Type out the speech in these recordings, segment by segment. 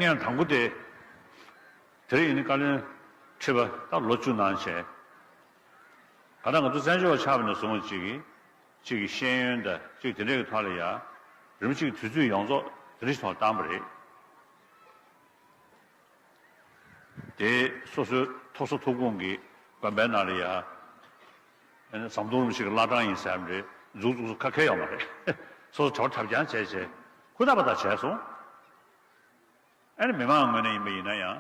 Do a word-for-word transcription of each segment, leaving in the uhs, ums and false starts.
ཡང་དང་པོ་དེ། དེ་རིང་ཡིན་ནི་བཀའ་བློན་ཁྲི་པ་ད་ལོ་བཅུ་གནང་བྱས། ག་ད་ང་ཚོ་བཙན་བྱོལ་བ་ཆགས་པ་ནས་བཟུང་གཅིག་གིས་གཅིག་གི་ཤེས་ཡོན་དང་གཅིག་དེ་འདྲའི་གི་ཐོག་ལ་ཡ། རིམ་གཅིག་དུས་ཚོད་ཡོངས་རྫོགས་དེ་འདྲ་ཞིག་ཐོག་བཏང་པ་རེད། དེ་སོ་སོའི་ཐོབ་ས་ཐོབ་ཁུངས་ཀྱི་དགོན་པའི་ནང་ལ་ཡ། ཨ་ནི་ཟམ་གདོང་རིན་པོ་ཆེ་གི་བླ་བྲང་ཡིན་ཟེར་ཡ་རེད། འཛུགས་འཛུགས་སུ་ཁ་ཁེལ་ཡོང་བ་རེད། སོ་སོ་གྲྭ་པ་གྲྭ་རྐྱང་བྱས་བྱས་ཧུར་ཐག་པ་ཐག་བྱས་སོང་། ཨ་ནི་མི་མང་ངོས་ནས་ཡིན་པ་ཡིན་ན་ཡང་།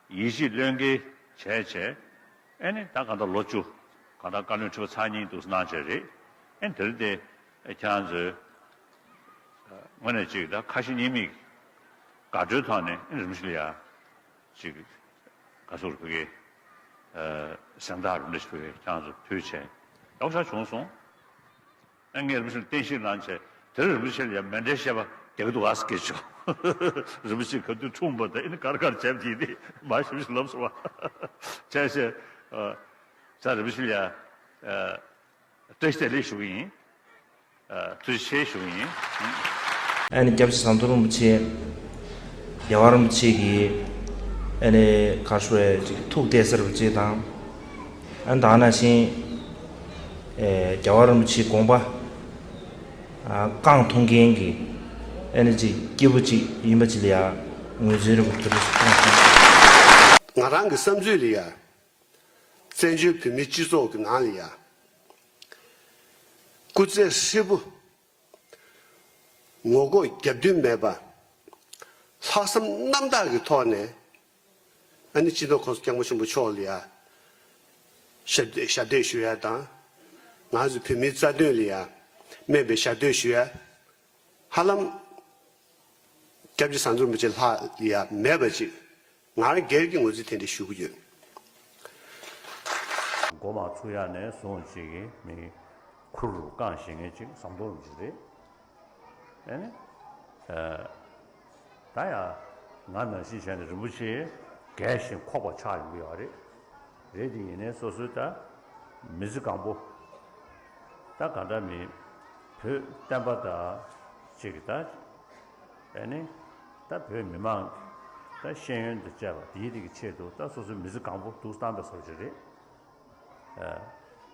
ཡིད་ཆེས་བློས་འགེལ་བྱས་བྱས། ཨ་ནི་ད་གང་ལྟར་ལོ་བཅུ། གང་ལྟར་བཀའ་བློན་ཁྲི་པ་ཚར་གཉིས་འདུག་གནང་བྱས་རེད། ཨ་ནི་དེ་རིང་དེ་ཁྱེད་རང་ཚོའི་ངོས་ནས་ཅིག་ད་ཁ་ཞེ་གཉིས་མེད་དགའ་སྤྲོའི་ཐོག་ནས་ཨ་ནི་རིམ་བཞིན་ལ་ཡ། ཅིག་ག་ཚོད་རེད་བོད་སྐད། གཟེངས་རྟགས་རིམ་འདྲ་ཞིག་ཕུལ་བས་ཁྱེད་རང་ཚོ་ཕུལ་བྱས་ཡག་ཤོས་བྱུང་སོང་། ཨ་ངས་རིན་པོ་ཆེ་ལ་བསྟན་བཤིག་གནང་བྱས་དེར་རིན་པོ་ཆེ་ལ་ཡང་མཎྜལ་བཤད་པ་རྒྱག་གི་འདུག་ཨ་སྐད་ཆོག་རིན་པོ་ཆེ་ག་དུས་འཁྲུངས་པ་དང་ཨ་ནི་ག་རེ་ག་རེ་བྱས་པ་དེ་ནི་མ་ཞུ་ཞུ་ལབ་སོང་བ། བྱས་བྱས། ཨ། ས་རིན་པོ་ཆེ་ལ་ཡང་། ཨ། བཀྲ་ཤིས་བདེ་ལེགས་ཞུ་གི་ཡིན། ཨ། ཐུགས་རྗེ་ཆེ་ཞུ་གི་ཡིན། ཨ་ནི་སྐྱབས་རྗེ་ཟམ་གདོང་རིན་པོ་ཆེ། རྒྱལ་བ་རིན་པོ་ཆེ་གིས་ཨ་ནི་ག་རེ་ཞུ་དགོས་རེད། ཅིག་ཐུགས་གཏད་ས་རིན་པོ་ཆེ་དང་། ཨ་ནི་ད་ག་ནང་བཞིན་ཨེ་རྒྱལ་བ་རིན་པོ་ཆེའི་དགོངས་པ་ཨ་རྐང་མཐོང་མཁན་གྱི་ཨ་ནི་ཅིག་སྐྱེས་བུ་ཅིག་ཡིན་པ་ཅིག་ལ་ཡ་ངོས་འཛིན་རིན་པོ་ཆེ་ཐུགས་རྗེ་ཆེ་གནང་སོང་། ང་རང་གི་བསམ་ཚུལ་ལ་ཡ། བཙན་བྱོལ་བོད་མིའི་སྤྱི་ཚོགས་ཀྱི་ནང་ལ་ཡ། སྐུ་ཚེ་ཧྲིལ་པོ། ངོ་རྒོལ་རྒྱབ་མདུན་མེད་པ། ལྷག་བསམ་རྣམ་དག་གི་ཐོག་ནས། ཨ་ནི་སྤྱི་ནོར་གོང་ས་སྐྱབས་མགོན་ཆེན་པོ་མཆོག་ལ་ཡ། ཞབས་ཞབས་འདེགས་ཞུ་ཡ་དང་། ང་ཚོ་བོད་མིའི་རྩ་དོན་ལ་ཡ། སྨན་པའི་ཞབས་འདེགས་ཞུ་ཡ། ཧ་ལམ། སྐྱབས་རྗེ་ཟམ་གདོང་རིན་པོ་ཆེ་ལྷག་ཡ་མེད་པ་ཅིག་ང་རང་སྒེར་གྱི་ངོས་འཛིན་དེ་འདྲ་ཞུ་གི་ཡོད། མགོ་མ་ཚུགས་ཡ་ནས་བཟུང་ཅིག་གི་མི་ཁུར་རྐང་བཞེངས་མཁན་ཅིག་ཟམ་གདོང་རིན་པོ་ཆེ་རེད། ཨེ་ནི། ཨ། ད་ཡ། ང་ནང་བཞིན་བྱས་ནས་རིན་པོ་ཆེ་རྒས་ཤིང་འཁོགས་པ་ཆགས་ཡོང་གི་ཡོད་རེད། རེད་དེ་ཡིན་ནའི་སོ་སོའི་ད། མི་ཚེ་གང་པོ། ད་གང་འདྲ་མིན། བོད་བསྟན་པ་དང་གཅིག་གི་ད། ཨེ་ནི། ད་བོད་མི་མང་། ད་ཤེས་ཡོན་དང་བཅས་པ་དེའི་རིགས་ཀྱི་ཆེད་དུ་ད་སོ་སོའི་མི་ཚེ་གང་པོ་འདུག་བཏང་པའི་བཟོ་ཅིག་རེད། ཨ།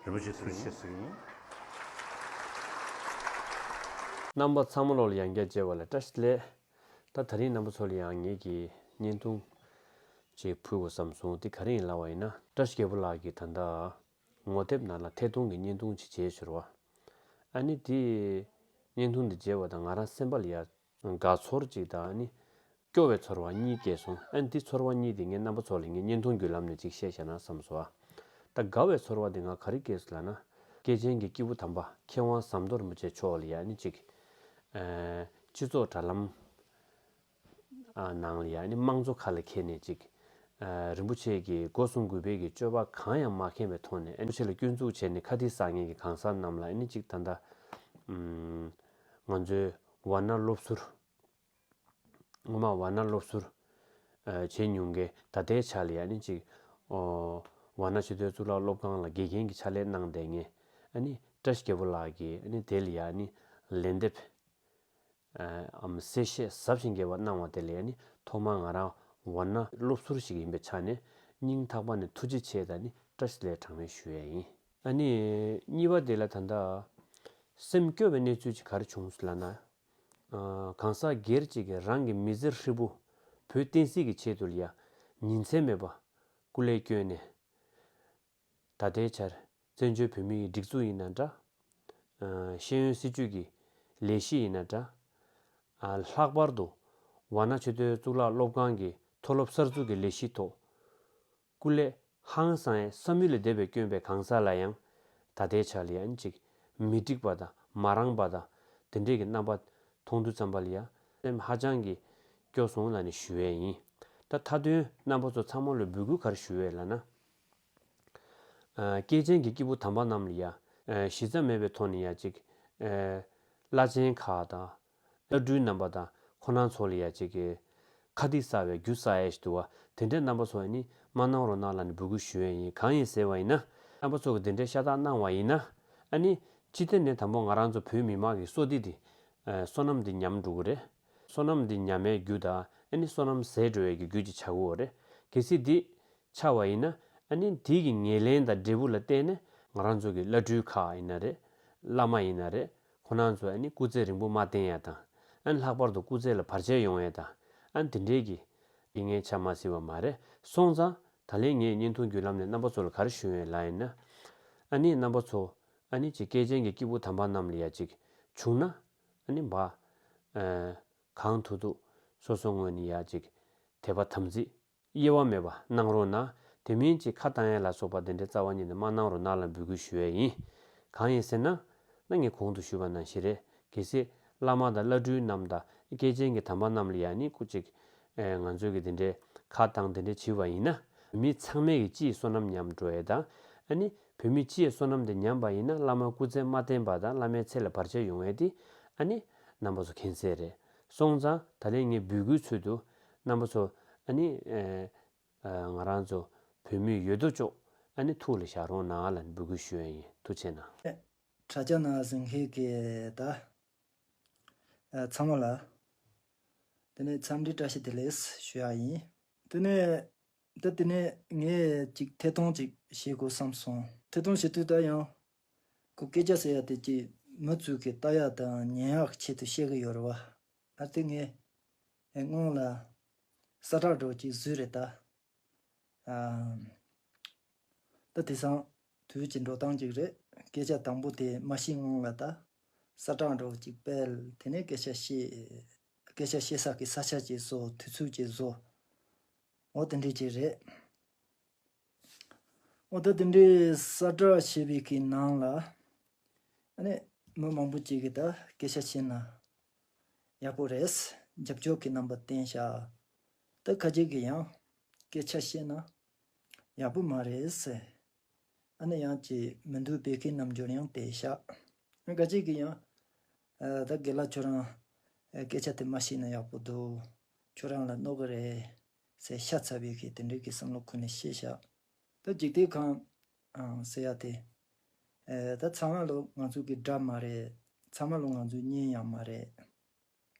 རིན་པོ་ཆེ་ཐུགས་རྗེ་ཆེ་ཟེར་གྱི་ཡིན། རྣམ་པ་ཚང་མ་ལོག་ལ་ཡང་བསྐྱར་མཇལ་བ་ལ་བཀྲ་ཤིས་བདེ་ལེགས། ད་ད་རིང་རྣམ་པ་ཚོ་ལ་ཡང་ངེད་ཀྱིས་བརྙན་ཐུང་ཅིག་ཕུལ་དགོས་བསམ་སོང་། དེ་ག་རེ་ཡིན་ལབ་པ་ཡིན་ན། བཀྲ་ཤིས་རྒྱལ་པོ་ལགས་ཀྱིས་ད་ལྟ་ངོ་དེབ་ནང་ལ་ཐད་གཏོང་གི་བརྙན་ཐུང་ཅིག་མཇལ་བྱུང་བ། ཨ་ནི་དེ་བརྙན་ཐུང་འདི་མཇལ་བ་དང་ང་རང་སེམས་པ་ལ་ཡ། དགའ་ཚོར་གཅིག་དང་ནི། སྐྱོ་བའི་ཚོར་བ་གཉིས་སྐྱེས་སོང་། ཨ་ནི་འདི་ཚོར་བ་གཉིས་དེ་ངས་རྣམ་པ་ཚོ་ལ་ངས་བརྙན་ཐུང་བརྒྱུད་ལམ་ནས་ཅིག་བཤད་བཞག་ན་བསམ་སོང་ཨ། ད་དགའ་བའི་ཚོར་བ་དེ་ང་ག་རེ་སྐྱེས་སོང་ལབ་ན། སྐྱེས་ཆེན་གྱི་སྐྱེས་བུ་དམ་པ་མཁས་དབང་ཟམ་གདོང་རིན་པོ་ཆེ་མཆོག་ལ་ཡ་ནི་ཅིག་ཨ། སྤྱི་ཚོགས་དྲ་ལམ་ནང་ལ་ཡ་ནི་དམངས་གཙོ་ཁ་ལ་འཁྱེར་ནས་ཅིག་ཨ། རིན་པོ་ཆེ་གིས་སྒོ་གསུམ་གུས་པའི་གི་སྤྱོད་པ་གང་ཡང་མ་མཁྱེན་པའི་ཐོག་ནས་ཨ་ནི་རིན་པོ་ཆེ་ལ་སྐྱོན་འཛུགས་བྱས་ནས་ཁ་ཏིག་ཟ་མཁན་གྱི་གང་ཟག་རྣམས་ལ་ཨ་ནི་ཅིག་ད་ལྟ་ང་ཚོའི་ཝཱ་ཎ་སློབ་ཟུར། སྔོན་མ་ཝཱ་ཎ་སློབ་ཟུར་བྱེད་མྱོང་མཁན་ད་ལྟའི་ཆ་ལ་ཡ་ནི་ཅིག་ཝཱ་ཎ་ཆོས་དོན་གཙུག་ལག་སློབ་ཁང་ལ་དགེ་རྒན་གྱི་ཕྱག་ལས་གནང་བསྡད་མཁན་ཨ་ནི་བཀྲ་ཤིས་རྒྱལ་པོ་ལགས་ཀྱིས་ཨ་ནི་དེ་ལ་ཡ་ནི་ལན་འདེབས་ཨམ་གསལ་བཤད་ཟབ་ཞིང་རྒྱས་པ་གནང་བ་དེ་ལ་ཡ་ནི་ཐོག་མར་ང་རང་ཝཱ་ཎ་སློབ་ཟུར་ཞིག་ཡིན་པའི་ཆ་ནས་སྙིང་ཐག་པ་ནས་ཐུགས་རྗེ་ཆེ་དང་ནི་བཀྲ་ཤིས་བདེ་ལེགས་གྲངས་མེད་ཞུ་ཡ་ཡིན། ཨ་ནི་གཉིས་པ་དེ་ལ་ད་ལྟ་སེམས་སྐྱོ་བའི་གནས་ཚུལ་ཅིག་ག་རེ་བྱུང་སོང་ལབ་ན། ཨ། གང་ཟག་སྒེར་གཅིག་གིས་རང་གི་མི་ཚེ་ཧྲིལ་པོ་བོད་བསྟན་སྲིད་ཀྱི་ཆེད་དུ་ལ་ཡ་ཉིན་མཚན་མེད་པ་སྐུ་ལས་བསྐྱོན་ནས། ད་ལྟའི་ཆར་བཙན་བྱོལ་བོད་མིའི་སྒྲིག་འཛུགས་ཡིན་ན་འདྲ། ཨ། ཤེས་ཡོན་སྲིད་བྱུས་ཀྱི་ལས་གཞི་ཡིན་ན་འདྲ། ཨ། ལྷག་པར་དུ་ཝཱ་ཎ་ཆོས་དོན་གཙུག་ལག་སློབ་ཁང་གི་མཐོ་སློབ་གསར་འཛུགས་ཀྱི་ལས་གཞིའི་ཐོག་སྐུ་ལས་ཧང་སངས་ཡས་བསམ་ཡུལ་ལས་འདས་པའི་བསྐྱོན་པའི་གང་ཟག་ལ་ཡང་ད་ལྟའི་ཆ་ལ་ཡང་ཅིག་མི་འགྲིག་པ་དང་མ་རངས་པ་དང་དེ་འདྲས་ཀྱི་རྣམ་པ་མཐོང་དུས་ཙམ་པ་ལ་ཡང་སེམས་ཧ་ཅང་གི་སྐྱོ་སོང་ལབ་ནས་ཞུ་ཡས་ཡིན། ད་མཐའ་དོན་རྣམ་པ་ཚོ་ཚང་མ་ལ་འབོད་སྐུལ་ག་རེ་ཞུ་ཡས་ལབ་ན། ཨ། སྐྱེས་ཆེན་གྱི་སྐྱེས་བུ་དམ་པ་རྣམས་ལ་ཡ། ཨ། གཞི་རྩ་མེད་པའི་ཐོག་ནས་ཡ་ཅིག་ཨ། བླ་ཆེན་ཁག་དང་། བླ་སྤྲུལ་རྣམ་པ་དང་ཁོང་རྣམ་ཚོ་ལ་ཡ་ཅིག་གི་ཁ་ཏིག་ཟ་བའི་རྒྱུ་ཟ་ཡས་ཞིག་འདུག་བ། དེ་འདྲའི་རྣམ་པ་ཚོ་ཡ་ནི་མ་གནང་རོགས་གནང་ལབ་ནས་འབོད་སྐུལ་ཞུ་ཡས་ཡིན། གང་ཡིན་ཟེར་བ་ཡིན་ན། རྣམ་པ་ཚོ་གི་དེ་འདྲའི་ཤ་སྟག་གནང་བ་ཡིན་ན། ཨ་ནི་སྤྱི་བཏང་ནས་དང་པོ་ང་རང་ཚོ་བོད་མི་མང་གི་བསོད་བདེ་དེ། ཨ། བསོད་ནམས་དེ་ཉམས་འགྲོ་གི་རེད། བསོད་ནམས་དེ་ཉམས་པའི་རྒྱུ་དང་ ཨ་ནི་བསོད་ནམས་ཟད་འགྲོ་བའི་གི་རྒྱུ་ཅིག་ཆགས་ཀྱི་ཡོད་རེད། གལ་སྲིད་འདི་ཆགས་པ་ཡིན་ན་ཨ་ནི་འདི་གི་ངོས་ལེན་དང་འབྲས་བུ་ལ་བརྟེན་ནས་ང་རང་ཚོ་གི་བླ་སྤྲུལ་ཁག་ཡིན་ན་རེད། བླ་མ་ཡིན་ན་རེད། ཁོང་རྣམ་ཚོས་ཨ་ནི་སྐུ་ཚེ་རིང་པོ་མ་བརྟན་ཡ་དང་། ཨ་ནི་ལྷག་པར་དུ་སྐུ་ཚེ་ལ་བར་ཆད་ཡོང་ཡ་དང་། ཨ་ནི་དེ་འདྲའི་གི་ཡིན་ངེས་ཆ་མ་སྲིད་པ་མ་རེད། སོང་ཙང་ད་ལན་ངས་བརྙན་ཐུང་བརྒྱུད་ལམ་ནས་རྣམ་པ་ཚོ་ལ་ག་རེ་ཞུ་ཡོད་ལབ་ཡིན་ན། ཨ་ནི་རྣམ་པ་ཚོ་ཨ་ནི་ཅིག་སྐྱེས་ཆེན་གྱི་སྐྱེས་བུ་དམ་པ་རྣམས་ལ་ཡ་ཅིག་བྱུང་ན་ཨ་ནི་བ། ཨ། གང་ཐུབ་ཐུབ་སོ་སོ་ངོས་ནས་ཡ་ཅིག་དད་པ་དམ་ཚིག་གཡེལ་བ་མེད་པ་གནང་རོགས་གནང་། དེ་མིན་ཅིག་ཁ་བཏང་ཡ་ལ་སོགས་པ་དེ་འདྲའི་རྩ་བ་ཉིད་ནས་མ་གནང་རོགས་གནང་ལ་འབོད་སྐུལ་ཞུ་ཡ་ཡིན། གང་ཡིན་ཟེར་ན། ན་ངས་གོང་དུ་ཞུས་པ་ནང་བཞིན་རེད། གལ་སྲིད་བླ་མ་དང་བླ་སྤྲུལ་རྣམས་དང་སྐྱེས་ཆེན་གྱི་དམ་པ་རྣམས་ལ་ཡ་ནི་སྐུ་གཅིག་ཨེ། ང་ཚོས་ཀྱི་དེ་འདྲའི་ཁ་བཏང་དེ་འདྲའི་བྱས་པ་ཡིན་ན། མི་ཚང་མས་ཀྱི་སྤྱིའི་བསོད་ནམས་ཉམས་འགྲོ་ཡས་དང་། ཨ་ནི་བོད་མི་སྤྱིའི་བསོད་ནམས་དེ་ཉམས་པ་ཡིན་ན་བླ་མ་སྐུ་ཚེ་མ་བརྟན་པ་དང་བླ་མའི་ཚེ་ལ་བར་ཆད་ཡོང་ཡས་དེ་ཨ་ནི་རྣམ་པ་ཚོ་མཁྱེན་གསལ་རེད། སོང་ཙང་ད་ལན་ངས་འབོད་སྐུལ་ཚུལ་དུ་རྣམ་པ་ཚོ་ཨ་ནི་ཨེ། ང་རང་ཚོ་བོད་མི་ཡོད་དོ་ཅོག་ཨ་ནི་ཐུགས་ལ་བཞག་རོགས་གནང་ལ་འབོད་སྐུལ་ཞུ་ཡ་ཡིན། ཐུགས་རྗེ་གནང་། དྲ་རྒྱ་ནང་གཟིགས་མཁན་གྱི་ད་ཚང་མ་ལ་དེ་ནས་འཚམས་འདྲི་བཀྲ་ཤིས་བདེ་ལེགས་ཞུ་ཡ་ཡིན། དེ་ནས་ད་དེ་ནས་ངས་ཅིག་ཐད་གཏོང་ཅིག་བྱེད་དགོས་བསམ་སོང་། ཐད་གཏོང་བྱེད་དུས་ད་ཡང་ཁོ་སྐད་ཆ་ཟེར་ཡ་དེ་ཅིག་མི་ཚོས་ཀྱི་ལྟ་ཡ་དང་ཉན་ཡ་གི་ཆེད་དུ་བཤད་གི་ཡོད་རེད་བ། ཨ་དེ་ངས་སྔོན་ལ་གསལ་བསྒྲགས་འདྲ་ཅིག་བཟོས་རེད་ད། ཨ། ད་དེང་སང་དུས་ཀྱི་འགྲོ་སྟངས་ཅིག་རེད། སྐད་ཆ་དང་པོ་དེ་མ་བཤད་སྔོན་ལ་ད་གསལ་བསྒྲགས་འདྲ་ཅིག་སྤེལ། དེ་ནས་སྐད་ཆ་བཤད། སྐད་ཆ་བཤད་ས་གི་ས་ཆ་ཅིག་བཟོ། དུས་ཚོད་ཅིག་བཟོ། འོ་དེ་འདྲ་ཅིག་རེད། འོ་ད་དེ་འདྲའི་གསལ་བསྒྲགས་བྱས་པའི་གི་ནང་ལ། ཨ་ནི་མི་མང་པོ་ཅིག་གིས་ད་སྐད་ཆ་བཤད་ན་ཡག་པོ་རེད། རྒྱབ་སྐྱོར་གྱི་རྣམ་པ་བསྟན་ཤག་ད་ཁ་ཅིག་གིས་ཡང་སྐད་ཆ་བཤད་ན་ཡག་པོ་མ་རེད་ཟེར། ཨ་ནི་ཡང་ཅིག་མི་འདོད་པའི་གི་རྣམ་འགྱུར་ཡང་བསྟན་ཤག་ཁ་ཅིག་གིས་ཡང་ཨ་ད་རྒན་ལགས་ཁྱོད་རང་ཨ་སྐད་ཆ་དེ་མ་བཤད་ན་ཡག་པོ་འདུག་ཁྱོད་རང་ལ་གནོད་གི་རེད་ཟེར་ཤ་ཚ་བའི་གི་དེ་འདྲའི་གི་བསམ་བློ་ཁོ་ནས་བཤད་ཤག་ད་འཇིག་རྟེན་ཁམས་ཨང་ཟེར་ཡ་དེ། ཨེ་ད་ཚང་མ་ལོ་ང་ཚོ་གི་དགྲ་མ་རེད། ཚང་མ་ལོ་ང་ཚོ་གཉེན་ཡང་མ་རེད།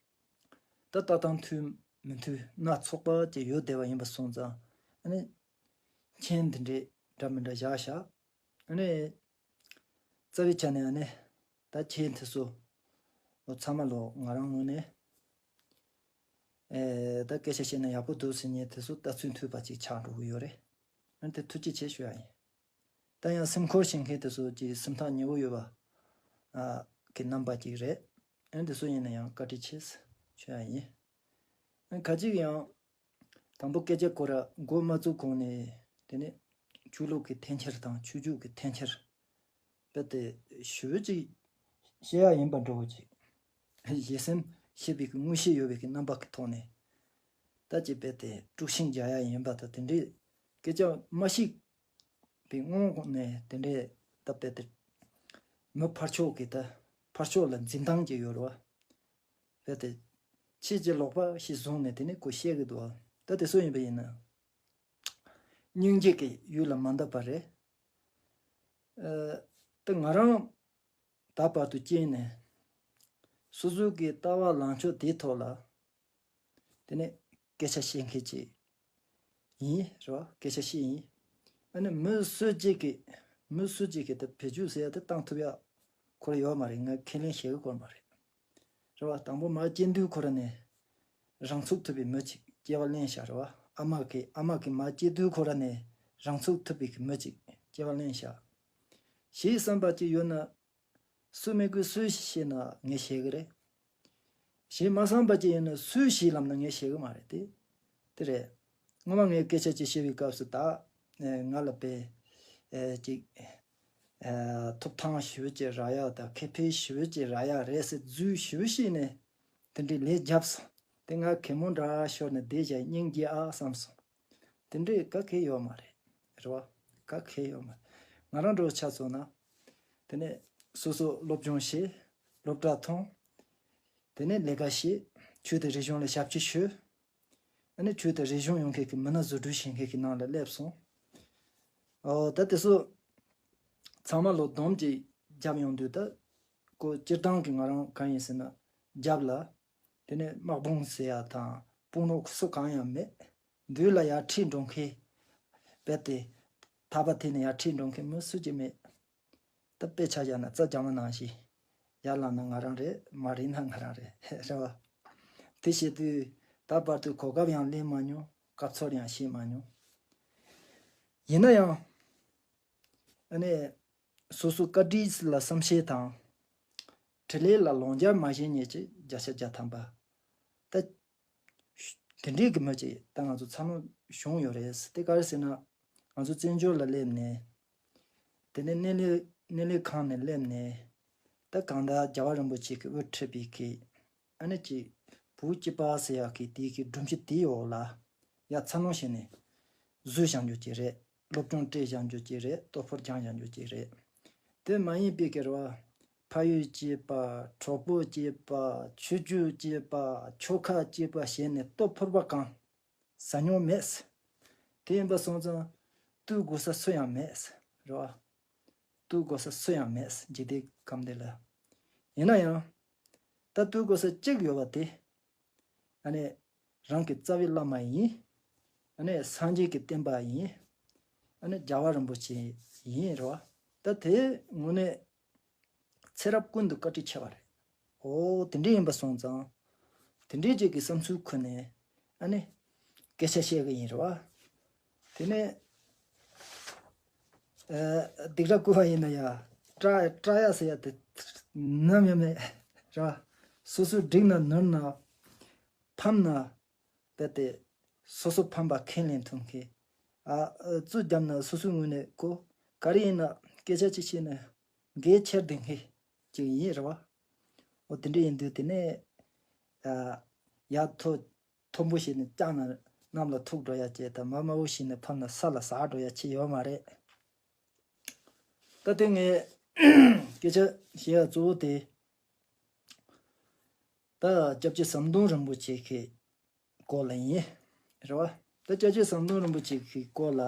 ད་ལྟ་སྟངས་མཐུན་མི་མཐུན་སྣ་ཚོགས་པ་ཅིག་ཡོད་བསྡད་པ་ཡིན་པ་སོང་ཙང་། ཨ་ནི་མཆན་འདི་འདྲའི་འདྲ་མི་འདྲ་བཞག་ཤག་ཨ་ནི་རྩ་བའི་ཆ་ནས་ཨ་ནི་ད་མཆན་དེ་ཚོ་ཚང་མ་ལོ་ང་རང་ངོས་ནས་ཨེ་ད་སྐད་ཆ་བཤད་ན་ཡག་པོ་འདུག་ཟེར་མཁན་དེ་ཚོ་ལྟ་ཚུལ་མཐུན་པ་ཅིག་ཆགས་འགྲོ་གི་ཡོད་རེད། ཨ་ནི་དེ་ཐུགས་རྗེ་ཆེ་ཞུ་ཡ་ཡིན། ད་ཡང་སེམས་ཁུར་བྱེད་མཁན་དེ་ཚོ་ཀྱི་སེམས་ཐག་ཉེ་བོ་ཡོད་པ་ཨ་གི་རྣམ་པ་ཅིག་རེད། ཨ་ནི་དེ་ཚོ་ཡིན་ན་ཡང་བཀའ་དྲིན་ཆེ་ཞུ་ཡ་ཡིན། ཨ་ནི་ཁ་ཅིག་ཡང་དང་པོ་སྐད་ཆ་ཁོ་ར་འགོ་མ་བཙུགས་གོང་ནས་དེ་ནས་ཆོས་ལུགས་ཀྱི་འཐེན་འཁྱེར་དང་ཆོས་བརྒྱུད་ཀྱི་འཐེན་འཁྱེར་རྦད་དེ་ཞེ་པོ་ཅིག་བཤད་ཡ་ཡིན་པ་འདྲ་བོ་ཅིག་ཞེ་སེམས་ཤེས་པའི་གི་མངོན་ཤེས་ཡོད་པའི་གི་རྣམ་པ་གི་ཐོག་ནས་ད་ཅིག་རྦད་དེ་དཀྲུག་ཤིང་རྒྱག་ཡ་ཡིན་པ་དང་དེ་འདྲའི་སྐད་ཆ་མ་བཤད་པའི་སྔོན་ནས་དེ་འདྲའི་ད་རྦད་དེ་མི་ཕར་ཕྱོགས་ཀྱི་ད་ཕར་ཕྱོགས་ལ་འཛིན་སྟངས་ཅིག་ཡོད་རེད་བ། རྦད་དེ་ཁྱེད་ཀྱི་ལོག་པ་ཞིག་བཟུང་ནས་དེ་ནས་ཁོ་བཤད་གི་འདུག་ད་དེ་སུ་ཡིན་པ་ཡིན་ན། སྙིང་རྗེ་གི་ཡུལ་ལ་མ་འདབ་པ་རེད། ཨ། ད་ང་རང་ད་བར་དུ་སྐྱེས་ནས་སོ་སོ་གི་ལྟ་བ་ལངས་ཕྱོགས་དེའི་ཐོག་ལ་དེ་ནས་སྐད་ཆ་བཤད་མཁན་ཅིག་ཡིན་རེད་བ། སྐད་ཆ་བཤད་ཡིན། ཨ་ནི་མི་སུ་གཅིག་གིས་མི་སུ་གཅིག་གིས་ད་བེད་སྤྱོད་ཟེར་ཡ་དེ་བཏང་ཐུབ་ཡ་ཁོ་ར་ཡོད་མ་རེད། ང་ཁས་ལེན་བྱེད་གི་ཁོ་ར་མ་རེད། རེད་བ། དང་པོ་མ་སྐྱེས་དུས་ཁོ་ར་ནས་རང་ཚུགས་ཐུབ་པའི་མི་གཅིག་སྐྱེ་བ་ལེན་བཞག་རེད་བ། ཨ་མ་གིས་ཨ་མ་གིས་མ་སྐྱེས་དུས་ཁོ་ར་ནས་རང་ཚུགས་ཐུབ་པའི་མི་གཅིག་སྐྱེ་བ་ལེན་བཞག་ཞེས་བསམ་པ་གཅིག་ཡོད་ན། སུ་མི་དགོས་སུས་ཤེས་ན་ངས་ཤེས་གི་རེད། ཞེས་མ་བསམ་པ་ཅིག་ཡིན་ན་སུས་ཤེས་ལབ་ན་ངས་ཤེས་གི་མ་རེད་དེ། དེ་རེད། སྔོན་མ་ངས་སྐད་ཆ་ཅིག་བཤད་པའི་སྐབས་སུ་ད་ང་ལ་དཔེ་ཅིག་ཐོབ་ཐང་ཞེ་པོ་ཅིག་རག་ཡ་དང་ཁེ་ཕན་ཞེ་པོ་ཅིག་རག་ཡ་རེད་ཟེར་རྫུན་ཞེ་པོ་བཤད་ནས་དེ་འདྲའི་ལས་བརྒྱབ་སོང་། དེ་ང་གད་མོ་འདྲ་ཤོར་ནས་བསྡད་བཞག་སྙིང་རྗེ་ཨ་བསམ་སོང་། དེ་འདྲའི་ག་གེ་ཡོད་མ་རེད། རེད་བ། ག་གེ་ཡོད་མ་རེད། ང་རང་འདྲ་བོ་ཆ་མཚོན་ན། དེ་ནས་སོ་སོ་སློབ་སྦྱོང་བྱས། སློབ་གྲྭ་ཐོན། དེ་ནས་ལས་ཀ་བྱས། ཆོས་དང་རིག་གཞུང་ལ་ཞབས་ཕྱི་ཞུས། ཨ་ནི་ཆོས་དང་རིག་གཞུང་ཡོང་མཁན་གྱི་མི་སྣ་བཟོ་སྐྲུན་བྱེད་མཁན་གྱི་ནང་ལ་སླེབས་སོང་། ཨོ་ད་དེ་ཚོ་ཚང་མ་ལོ་སྡོམ་གྱིས་བརྒྱབ་ཡོང་དུས་ད་ཁོ་སྤྱིར་བཏང་གི་ང་རང་གང་ཡིན་ཟེར་ན་རྒྱབ་ལ། དེ་ནས་དམག་དཔུང་ཟེར་ཡ་དང་། དཔུང་རོགས་སུ་གང་ཡང་མེད། མདུན་ལ་ཡར་ཁྲིད་འགྲོ་མཁན། རྦད་དེ་ཐག་པ་འཐེན་ནས་ཡར་ཁྲིད་འགྲོ་མཁན་མི་སུ་གཅིག་མེད། ད་དཔེ་ཆ་བཞག་ན་རྩྭ་རྒྱ་མ་ནང་བཞིན། ཡར་ལངས་ན་ང་རང་རེད། མར་རིལ་ན་ང་རང་རེད། རེད་བ། དེ་བྱེད་དུས་ད་བར་དུ་གོ་སྐབས་ཡང་ལེན་མ་མྱོང་། སྐབས་ཚོད་ཡང་བྱེད་མ་མྱོང་། ཡིན་ན་ཡང་། ཨ་ནི། སོ་སོ་བཀའ་དྲིན་ལ་བསམ་ཤེས་དང་། འཕྲིན་ལས་ལ་ལོག་འཇལ་མ་བྱེད་མཁན་གྱི་བརྒྱ་ཆ་བརྒྱ་ཐམ་པ། ད། དེ་འདྲའི་གི་མི་ཅིག་ད་ང་ཚོ་འཚར་ལོངས་བྱུང་ཡོད་རེད། དེ་ག་རེ་ཟེར་ན། ང་ཚོ་བཙན་བྱོལ་ལ་སླེབས་ནས། དེ་ནས་གནས་ལས་གནས་ལས་ཁང་ནས་སླེབས་ནས། ད་གང་ལྟར་རྒྱལ་བ་རིན་པོ་ཆེ་གི་དབུ་ཁྲིད་པའི་གི། ཨ་ནི་ཅིག་བོད་སྐྱིད་པ་ཟེར་ཡག་གི་དེའི་གི་སྒྲོམ་གཞི་དེའི་འོག་ལ་ཡར་འཚར་ལོངས་བྱས་ནས་བཟོས་བཞག་རྒྱུ་ཅིག་རེད། སློབ་སྦྱོང་སྤྲད་བཞག་རྒྱུ་ཅིག་རེད། ལྟོ་ཕོར་སྦྱངས་བཞག་རྒྱུ་ཅིག་རེད། དེ་མ་ཡིན་པའི་གི་རེད་བ། ཕ་ཡུལ་སྐྱིད་པ། གྲོགས་པོ་སྐྱིད་པ། ཆོས་བརྒྱུད་སྐྱིད་པ། ཆོལ་ཁ་སྐྱིད་པ་བྱས་ནས་ལྟོ་ཕོར་པ་གང་ཟ་མྱོང་མེད། དེ་ཡིན་པ་སོང་ཙང་བཏུལ་དགོས་ས་སུ་ཡང་མེད། རེད་བ། བཏུལ་དགོས་ས་སུ་ཡང་མེད། འཇིག་རྟེན་ཁམས་འདི་ལ། ཡིན་ན་ཡང་། ད་བཏུལ་དགོས་ས་གཅིག་ཡོད་པ་དེ། ཨ་ནི། རང་གི་རྩ་བའི་བླ་མ་ཡིན། ཨ་ནི་སངས་རྒྱས་ཀྱི་བསྟན་པ་ཡིན། ཨ་ནི་རྒྱལ་བ་རིན་པོ་ཆེ་ཡིན། རེད་བ། ད་དེ་དངོས་གནས་ཚེ་རབས་ཀུན་ཏུ་བཀའ་དྲིན་ཆེ་བ་རེད། ཨོ་དེ་འདྲ་ཡིན་པ་སོང་ཙང་། དེ་འདྲའི་ཅིག་གི་བསམ་ཚུལ་ཁུར་ནས། ཨ་ནི། སྐད་ཆ་བཤད་གི་ཡིན། རེད་བ། དེ་ནས། ཨ། སྡིགས་ར་བསྐུལ་བ་ཡིན་ན་ཡང་། སྐྲག་སྐྲག་ཡ་ཟེར་ཡ་དེ་ནམ་ཡང་མེད། རེད་བ། སོ་སོ་འགྲིག་ན་ནོར་ན། ཕམ་ན། རྦད་དེ། སོ་སོ་ཕམ་པ་ཁས་ལེན་ཐུབ་མཁན། ཨ། རྩོད་བརྒྱབ་ན་སོ་སོའི་ངོས་ནས་གོ། ག་རེ་ཡིན་ན་སྐད་ཆ་ཅིག་བཤད་ན། འགན་འཁྱེར་བསྡད་མཁན་ཅིག་ཡིན། རེད་བ། འོ་དེ་འདྲ་ཡིན་དུས་དེ་ནས། ཨ། ཡར་མཐོ། མཐོན་པོ་བྱས་ནས་བརྐྱངས་ན་གནམ་ལ་ཐུག་འགྲོ་ཡ་ཅིག་དང་། དམའ་དམའ་བོ་བྱས་ནས་ཕབ་ན་ས་ལ་ཟག་འགྲོ་ཡ་ཅིག་ཡོད་མ་རེད། ད་དེ་ངས་སྐད་ཆ་བཤད་ཡ་གཙོ་བོ་དེ། ད་སྐྱབས་རྗེ་ཟམ་གདོང་རིན་པོ་ཆེ་གི་སྐོར་ལ་ཡིན། རེད་བ། ད་སྐྱབས་རྗེ་ཟམ་གདོང་རིན་པོ་ཆེ་གི་སྐོར་ལ།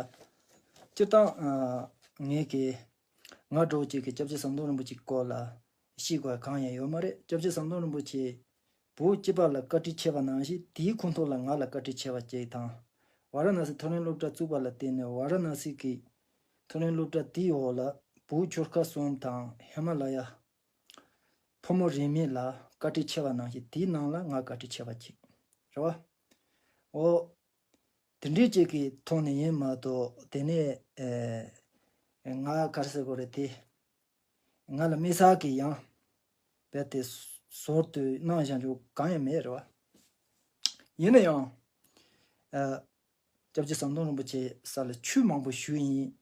སྤྱིར་བཏང་། ཨ། ངས་གི། ང་འདྲ་བོ་ཅིག་གི་སྐྱབས་རྗེ་ཟམ་གདོང་རིན་པོ་ཆེའི་སྐོར་ལ་ཤེས་དགོས་གང་ཡང་ཡོད་མ་རེད། སྐྱབས་རྗེ་ཟམ་གདོང་རིན་པོ་ཆེ་བོད་སྤྱི་པ་ལ་བཀའ་དྲིན་ཆེ་བ་ནང་བཞིན་དེའི་ཁོངས་གཏོགས་ལ་ང་ལ་བཀའ་དྲིན་ཆེ་བ་ཅིག་དང་། ཝཱ་ར་ཎ་སི་མཐོ་རིམ་སློབ་གྲྭ་བཙུགས་པ་ལ་བརྟེན་ནས་ཝཱ་ར་ཎ་སི་གི་མཐོ་རིམ་སློབ་གྲྭ་དེའི་འོག་ལ་བོད་ཆོལ་ཁ་གསུམ་དང་ཧི་མ་ལ་ཡ་ཕོ་མོ་རིས་མེད་ལ་བཀའ་དྲིན་ཆེ་བ་ནང་བཞིན་དེའི་ནང་ལ་ང་བཀའ་དྲིན་ཆེ་བ་ཅིག་རེད་བ། འོ། དེ་འདྲའི་ཅིག་གི་ཐོག་ནས་ཡིན་མ་གཏོགས་དེ་ནས་ཨེ། ང་ག་རེ་ཟེར་དགོས་རེད་དེ། ང་ལ་དམིགས་བསལ་གྱི་ཡང་རྦད་དེ་ཟུར་དུ་གནང་བཞག་རྒྱུ་གང་ཡང་མེད། རེད་བ། ཡིན་ན་ཡང་། ཨ། སྐྱབས་རྗེ་ཟམ་གདོང་རིན་པོ་ཆེ་ས་ལ་ཆོས་མང་པོ་ཞུས་ཡིན།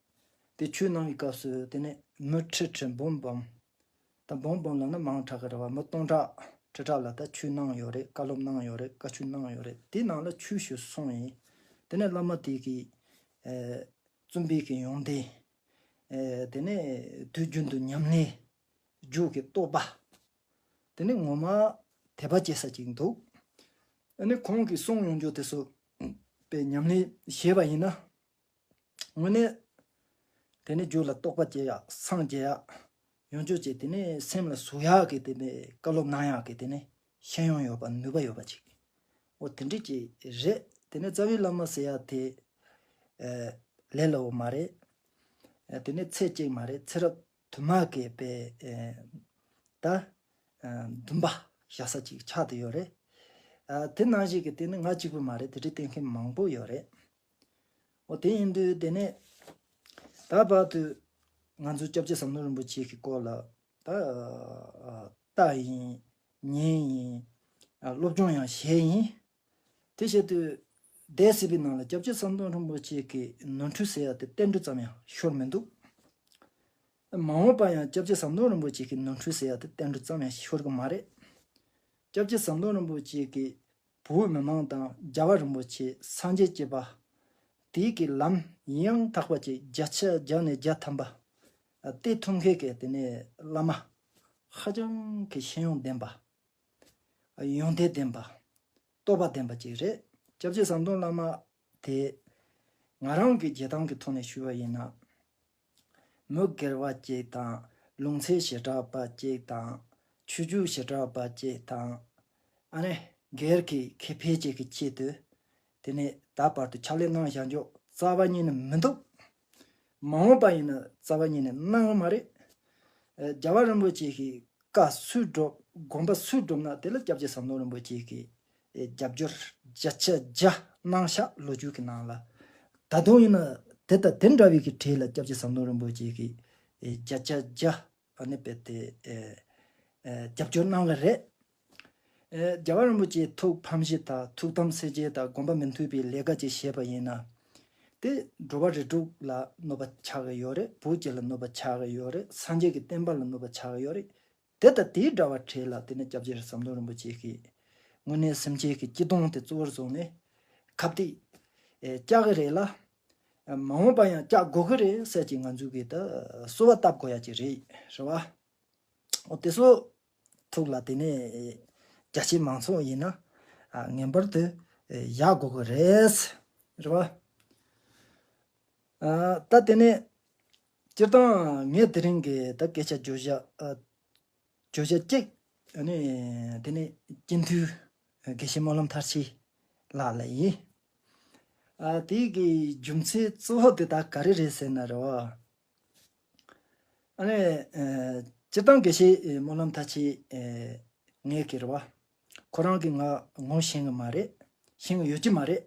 དེ་ཆོས་གནང་བའི་སྐབས་སུ་དེ་ནས་མི་ཁྲི་ཁྲི་འབུམ་འབུམ། ད་འབུམ་འབུམ་ལབ་ན་མང་དྲགས་ཀྱི་རེད་བ། མི་སྟོང་ཕྲག་ཁྲི་ཕྲག་ལ་ད་ཆོས་གནང་ཡོད་རེད། བཀའ་སློབ་གནང་ཡོད་རེད། བཀའ་ཆོས་གནང་ཡོད་རེད། དེ་ནང་ལ་ཆོས་ཞུ་སོང་ཡིན། དེ་ནས་བླ་མ་དེ་གི། ཨེ། བཙུན་པའི་གི་ཡོན་ཏན། ཨེ། དེ་ནས་དུས་རྒྱུན་དུ་ཉམས་ལེན། རྒྱུད་ཀྱི་རྟོགས་པ། དེ་ནི་ངོ་མ་དད་པ་སྐྱེ་ས་ཅིག་འདུག་ཨ་ནི་ཁོང་གིས་གསུངས་ཡོང་རྒྱུ་དེ་ཚོ་དཔེ་ཉམས་ལེན་བྱས་པ་ཡིན་ན། དངོས་གནས། དེ་ནི་རྒྱུད་ལ་རྟོགས་པ་སྐྱེ་ཡག་སངས་རྒྱས་ཡག་ཡོང་རྒྱུ་ཅིག་དེ་ནི་སེམས་ལ་ཟུག་ཡག་གི་དེ་ནི་བཀའ་སློབ་གནང་ཡག་གི་དེ་ནི་ཤེས་ཡོན་ཡོད་པ་ནུས་པ་ཡོད་པ་ཅིག་འོ་དེ་འདྲ་ཅིག་རེད། དེ་ནི་རྩ་བའི་བླ་མ་ཟེར་ཡག་དེ། ཨེ། ལས་སླ་བོ་མ་རེད། ཨེ། དེ་ནི་ཚེ་གཅིག་མ་རེད། ཚེ་རབས་དུ་མ་གི་དཔེ། ཨེ། ད། ཨེ། འདུན་པ་བཞག་ས་ཅིག་ཆགས་བསྡད་ཡོད་རེད། ཨ། དེ་ནང་བཞིན་གྱི་དེ་ནི་ང་གཅིག་པུ་མ་རེད། དེ་འདྲ་བསྟེན་མཁན་མང་པོ་ཡོད་རེད། འོ་དེ་ཡིན་དུས་དེ་ནས་ད་བར་དུ་ང་ཚོ་སྐྱབས་རྗེ་ཟམ་གདོང་རིན་པོ་ཆེ་གི་སྐོར་ལ་ད་ལྟ་ཡིན། ཉན་ཡིན། སློབ་སྦྱོང་ཡང་བྱས་ཡིན། དེ་བྱེད་དུས་སྡེ་སྲིད་པའི་ནང་ལ་སྐྱབས་རྗེ་ཟམ་གདོང་རིན་པོ་ཆེ་གི་ནོར་འཁྲུལ་ཟེར་ཡ་དེ་ཏན་ཏིག་ཙམ་ཡང་ཤོར་མི་འདུག་མ་འོངས་པ་ཡང་སྐྱབས་རྗེ་ཟམ་གདོང་རིན་པོ་ཆེ་གི་ནོར་འཁྲུལ་ཟེར་ཡ་དེ་ཏན་ཏིག་ཙམ་ཡང་ཤོར་གི་མ་རེད། སྐྱབས་རྗེ་ཟམ་གདོང་རིན་པོ་ཆེ་གིས་བོད་མི་མང་དང་རྒྱལ་བ་རིན་པོ་ཆེ་སངས་རྒྱས་བཅས་པ་དེའི་གི་ལམ་ཡང་དག་པ་ཅིག་བརྒྱ་ཆ་བརྒྱ་ནས་བརྒྱ་ཐམ་པ་སྟེར་ཐུབ་མཁན་གྱི་དེ་ནས་བླ་མ་ཧ་ཅང་གི་ཤེས་ཡོན་ལྡན་པ། ཡོན་ཏན་ལྡན་པ། རྟོགས་པ་ལྡན་པ་ཅིག་རེད། སྐྱབས་རྗེ་ཟམ་གདོང་བླ་མ་དེ་ང་རང་གི་བརྗེད་ཐང་གི་ཐོག་ནས་ཞུས་པ་ཡིན་ན། མི་སྒེར་བ་ཅིག་དང་། ལུང་ཚན་བྱེ་བྲག་པ་ཅིག་དང་། ཆོས་བརྒྱུད་བྱེ་བྲག་པ་ཅིག་དང་། ཨ་ནི། སྒེར་གྱི་ཁེ་ཕན་ཅིག་གི་ཆེད་དུ། དེ་ནས་ད་བར་དུ་ཕྱག་ལས་གནང་བཞག་འཇོག་རྩ་བ་ཉིད་ནས་མི་འདུག་མ་འོངས་པ་ཡིན་ན་རྩ་བ་ཉིད་ནས་གནང་གི་མ་རེད། ཨེ། རྒྱལ་བ་རིན་པོ་ཆེ་གི་བཀའ་སུས་སྒྲུབ། དགོངས་པ་སུས་སྒྲུབ་ན་དེ་ལ་སྐྱབས་རྗེ་ཟམ་གདོང་རིན་པོ་ཆེ་གིས། ཨེ། རྒྱབ་སྐྱོར་བརྒྱ་ཆ་བརྒྱ་གནང་ཤག་ལོ་རྒྱུས་ཀྱི་ནང་ལ། ད་དུང་ཡིན་ན་དེ་དང་དེ་འདྲ་བའི་གི་གྲས་ལ་སྐྱབས་རྗེ་ཟམ་གདོང་རིན་པོ་ཆེ་གིས། ཨེ། བརྒྱ་ཆ་བརྒྱ། ཨ་ནི་རྦད་དེ། ཨེ། ཨེ། རྒྱབ་སྐྱོར་གནང་གི་རེད། ཨེ། རྒྱལ་བ་རིན་པོ་ཆེའི་ཐུགས་ཕམ་བྱེད་དང་ཐུགས་དམ་སེལ་བྱེད་དང་དགོངས་པ་མི་མཐུན་པའི་ལས་ཀ་ཅིག་བྱས་པ་ཡིན་ན། དེ་འགྲོ་བ་རིགས་དྲུག་ལ་གནོད་པ་ཆགས་ཀྱི་ཡོད་རེད། བོད་སྤྱི་ལ་གནོད་པ་ཆགས་ཀྱི་ཡོད་རེད། སངས་རྒྱས་ཀྱི་བསྟན་པ་ལ་གནོད་པ་ཆགས་ཀྱི་ཡོད་རེད། དེ་དང་དེའི་འདྲ་བ་གྲས་ལ་དེ་ནི་སྐྱབས་རྗེ་ཟམ་གདོང་རིན་པོ་ཆེ་གིས་དངོས་གནས་སེམས་ཅན་གྱི་སྐྱིད་གདུང་དེ་གཙོ་བོར་བཟུང་ནས་ཁ་གཏད། ཨེ། བཅག་གི་རེད་ལ། མ་འོངས་པ་ཡང་བཅག་དགོས་ཀྱི་རེད་ཟེར་གྱི་ང་ཚོས་གི་ད་གསོལ་བ་བཏབ་དགོས་ཡ་ཅིག་རེད། རེད་བ། འོ་དེ་ཚོ་ཐུགས་ལ་དེ་ནས་རྒྱ་ཆེ་མང་ཚོགས་ཡིན་ན། ཨ། ངེས་པར་དུ་བཞག་དགོས་ཀྱི་རེད། རེད་བ། ཨ། ད་དེ་ནས་སྤྱིར་བཏང་ངས་དེ་རིང་གི་ད་སྐད་ཆ་བརྗོད་བྱ། ཨ། བརྗོད་བྱ་གཅིག་ཨ་ནི་དེ་ནས་སྤྱི་འཐུས་དགེ་བཤེས་སྨོན་ལམ་མཐར་ཕྱིན་ལགས་ལ་ཡིན། ཨ། དེ་གི་རྒྱུ་མཚན་གཙོ་བོ་དེ་དག་ག་རེ་རེད་ཟེར་ན་རེད་བ། ཨ་ནི། ཨེ། སྤྱིར་བཏང་དགེ་བཤེས་སྨོན་ལམ་མཐར་ཕྱིན། ཨེ། ངས་ཀྱི་རེད་བ། ཁོ་རང་གིས་ང་ངོ་ཤེས་ཀྱི་མ་རེད། ཤེས་ཀྱི་ཡོད་ཀྱི་མ་རེད།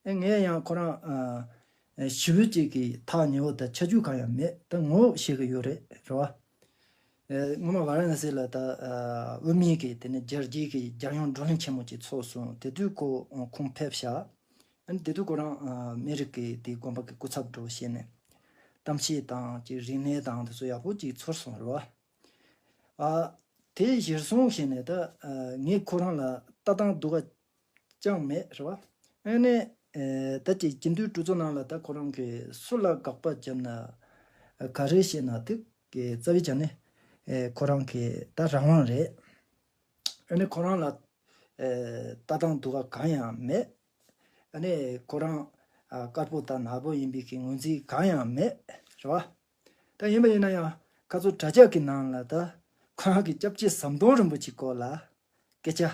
ཨེ། ངས་ཡང་ཁོ་རང་། ཨ། ཞེ་པོ་ཅིག་གི་ཐག་ཉེ་བོ་དང་ཆ་རྒྱུས་གང་ཡང་མེད། ད་ངོ་ཤེས་ཀྱི་ཡོད་རེད། རེད་བ། ཨེ། སྔོན་མ་ཝཱ་ར་ཎ་སི་ལ་ད། ཨ། དབུ་མའི་གི་དེ་ནས་རྒྱལ་སྤྱིའི་གི་རྒྱལ་ཡོངས་བགྲོ་གླེང་ཆེན་མོ་ཅིག་ཚོགས་སོང་། དེ་དུས་ཁོ་ཁོང་ཕེབས་ཤག་ཨ་ནི་དེ་དུས་ཁོ་རང་། ཨ། མི་རིགས་ཀྱི་དེ་དགོན་པ་གི་སྐུ་ཚབ་འདྲ་བོ་བྱས་ནས་གཏམ་བཤད་དང་ཅིག་རིག་གནས་དང་དེ་ཚོ་ཡག་པོ་ཅིག་ཚོར་སོང་རེད་བ། ཨ། དེ་གཞིར་བཟུང་བྱས་ནས་ད། ཨ། ངས་ཁོ་རང་ལ་ལྟ་སྟངས་སྡུག་ག་ཅང་མེད་རེད་བ། ཨ་ནི། ཨེ། ད་ཅིག་སྤྱི་འཐུས་གྲོས་ཚོགས་ནང་ལ་ད་ཁོ་རང་གིས་སུ་ལ་དགག་པ་བརྒྱབ་ན་ག་རེ་བཤད་ན་དེ་གི་རྩ་བའི་ཆ་ནས། ཨེ། ཁོ་རང་གི་ད་རང་དབང་རེད། ཨ་ནི་ཁོ་རང་ལ། ཨེ། ལྟ་སྟངས་སྡུག་ག་གང་ཡང་མེད། ཨ་ནི་ཁོ་རང་། ཨ། དཀར་པོ་དང་ནག་པོ་ཡིན་པའི་གི་ངོས་འཛིན་གང་ཡང་མེད། རེད་བ། ད་ཡིན་པ་ཡིན་ན་ཡང་ཁ་ཚོ་དྲ་རྒྱ་གི་ནང་ལ་ད་ཁོ་རང་གི་སྐྱབས་རྗེ་ཟམ་གདོང་རིན་པོ་ཆེའི་སྐོར་ལ་སྐད་ཆ།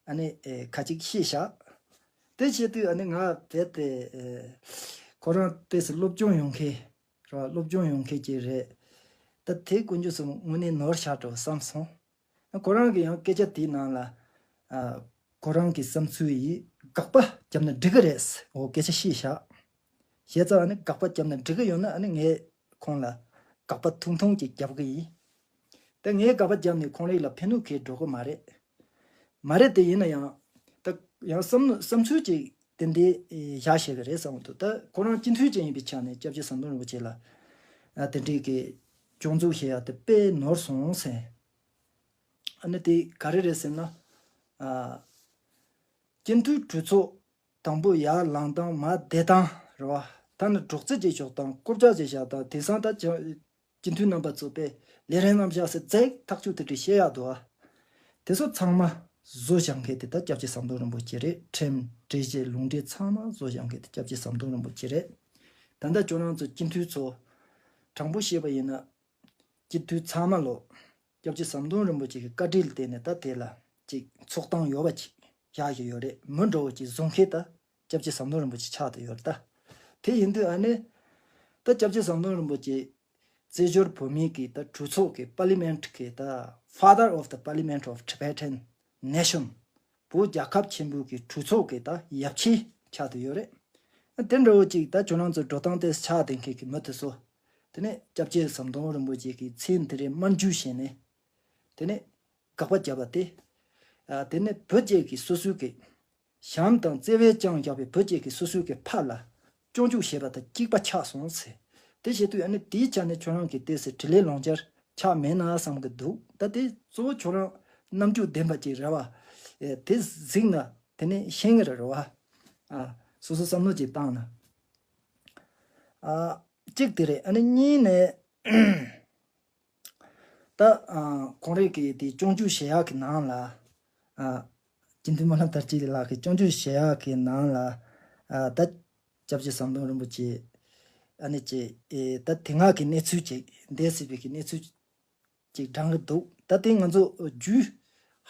ཨ་ནི། ཨེ། ཁ་ཅིག་བཤད་ཤག་དེ་བྱེད་དུས་ཨ་ནི་ང་རྦད་དེ། ཨེ། ཁོ་རང་ཏོག་ཙམ་སློབ་སྦྱོང་ཡོང་མཁན། རེད་བ། སློབ་སྦྱོང་ཡོང་མཁན་ཅིག་རེད། ད་དེ་དཀོན་མཆོག་གསུམ་དངོས་གནས་ནོར་ཤག་འགྲོ་བསམ་སོང་། ཁོ་རང་གིས་ཡང་སྐད་ཆ་དེའི་ནང་ལ། ཨ། ཁོ་རང་གི་བསམ་ཚུལ་ཡིས་དགག་པ་བརྒྱབ་ན་འགྲིག་གི་རེད། འོ། སྐད་ཆ་བཤད་ཤག་བྱས་ཙང་ཨ་ནི་དགག་པ་བརྒྱབ་ན་འགྲིག་གི་ཡོད་ན་ཨ་ནི་ངས་ཁོང་ལ་དགག་པ་ཐུང་ཐུང་ཅིག་བརྒྱབ་གི་ཡིན། ད་ངས་དགག་པ་བརྒྱབ་ནས་ཁོང་རང་ལ་ཕན་ནུས་གང་འགྲོ་གི་མ་རེད། མ་རེད་དེ་ཡིན་ན་ཡང་། ད་ཡང་བསམ་བསམ་ཚུལ་ཅིག་དེ་འདྲའི་བཞག་བཞག་གི་རེད་བསམ་གི་འདུག་ད་ཁོ་རང་སྤྱི་འཐུས་ཅིག་ཡིན་པའི་ཆ་ནས་སྐྱབས་རྗེ་ཟམ་གདོང་རིན་པོ་ཆེ་ལ། ཨ། དེ་འདྲའི་གི་སྐྱོན་འཛུགས་བྱེད་ཡ་དེ་དཔེ་ནོར་སོང་ཟེར། ཨ་ནི་དེ་ག་རེ་རེད་ཟེར་ན། ཨ། སྤྱི་འཐུས་གྲོས་ཚོགས་དང་པོ་ཡར་ལངས་སྟངས་མར་བསྡད་སྟངས་རེད་བ། ད་ནི་སྒྲོག་ཙེ་ཅིག་ཞོག་དང་སྐོར་ལྕགས་ཅིག་བཞག་དང་དེང་སང་ད་ཅང་སྤྱི་འཐུས་རྣམ་པ་ཚོ་དཔེ་ལས་རིམ་རྣམ་གཞག་ཟེར་རྫིག་ཐག་ཆོད་དེ་འདྲ་བཤད་ཡག་འདུག་ཨ། དེ་ཚོ་ཚང་མ་བཟོ་བཞག་མཁན་དེ་ད་སྐྱབས་རྗེ་ཟམ་གདོང་རིན་པོ་ཆེ་རེད། ཁྲིམས་སྒྲིག་གཞི་ལུང་འདྲེན་ཚང་མ་བཟོ་བཞག་མཁན་དེ་སྐྱབས་རྗེ་ཟམ་གདོང་རིན་པོ་ཆེ་རེད། ད་ལྟ་ཁྱོད་རང་ཚོ་སྤྱི་འཐུས་ཚོ་དྲང་པོ་བཤད་པ་ཡིན་ན། སྤྱི་འཐུས་ཚང་མ་ལོ། སྐྱབས་རྗེ་ཟམ་གདོང་རིན་པོ་ཆེ་གི་བཀའ་དྲིན་ལ་བརྟེན་ནས་ད་དེ་ལ་ཅིག་ཚོགས་སྟངས་ཡོད་པ་ཅིག་བཞག་བཞག་ཡོད་རེད། མི་འདྲ་བོ་ཅིག་བཟོ་མཁན་ད་སྐྱབས་རྗེ་ཟམ་གདོང་རིན་པོ་ཆེ་ཆགས་བསྡད་ཡོད་རེད་ད། དེ་ཡིན་དུས་ཨ་ནི། ད་སྐྱབས་རྗེ་ཟམ་གདོང་རིན་པོ་ཆེ་བཙན་བྱོལ་བོད་མིའི་གི་ད་གྲོས་ཚོགས་ཀྱི་པར་ལི་མེན་ཊི་གི་ད་Father of the Parliament of Tibetan Nation། བོད་རྒྱལ་ཁབ་ཆེན་པོའི་གི་གྲོས་ཚོགས་ཀྱི་ད་ཡབ་ཆེན་ཆགས་བསྡད་ཡོད་རེད། དེ་འདྲ་བོ་ཅིག་ད་ཁྱོད་རང་ཚོ་འགྲོ་སྟངས་དེ་ཆགས་བསྡད་མཁན་གྱི་མི་དེ་ཚོ། དེ་ནས་སྐྱབས་རྗེ་ཟམ་གདོང་རིན་པོ་ཆེ་གི་མཚན་དེ་རིང་དམར་འཇུག་བྱས་ནས། དེ་ནས་དགག་པ་བརྒྱབ་པ་དེ། ཨ། དེ་ནས་བོད་ཀྱི་གི་སོ་སོའི་གི་བྱམས་དང་བརྩེ་བའི་བཅངས་བཞག་པའི་བོད་ཀྱི་གི་སོ་སོའི་གི་ཕ་ལ་སྐྱོན་འཇུག་བྱས་པ་དང་གཅིག་པ་ཆགས་སོང་ཟེར། དེ་བྱེད་དུས་ཨ་ནི་དེའི་ཆ་ནས་ཁྱོད་རང་གི་ཏོག་ཙམ་དྲིན་ལན་ལོག་འཆར་ཆགས་མེད་ན་བསམ་གི་འདུག་ད་དེ་གཙོ་བོ་ཁྱོད་རང་རྣམ་འགྱུར་ལྡན་པ་ཅིག་རེད་བ། ཨེ། དེ་གཟིགས་ན་དེ་ནས་ཤེས་ངེས་རེད་བ། ཨ། སོ་སོ་བསམ་བློ་ཅིག་བཏང་ན། ཨ། གཅིག་དེ་རེད། ཨ་ནི་གཉིས་ནས། ད། ཨ། ཁོང་རང་གི་དེ་སྐྱོན་བརྗོད་བྱེད་ཡག་གི་ནང་ལ། ཨ། སྤྱི་འཐུས་སྨོན་ལམ་དར་རྒྱས་ལགས་ཀྱི་སྐྱོན་བརྗོད་བྱེད་ཡག་གི་ནང་ལ། ཨ། ད་སྐྱབས་རྗེ་ཟམ་གདོང་རིན་པོ་ཆེ། ཨ་ནི་ཅིག་ཨེ། ད་དེ་སྔ་གི་གནས་ཚུལ་ཅིག་འདས་ཟིན་པའི་གི་གནས་ཚུལ་ཅིག་བགྲང་གི་འདུག་ད་དེ་ང་ཚོ་རྒྱུས་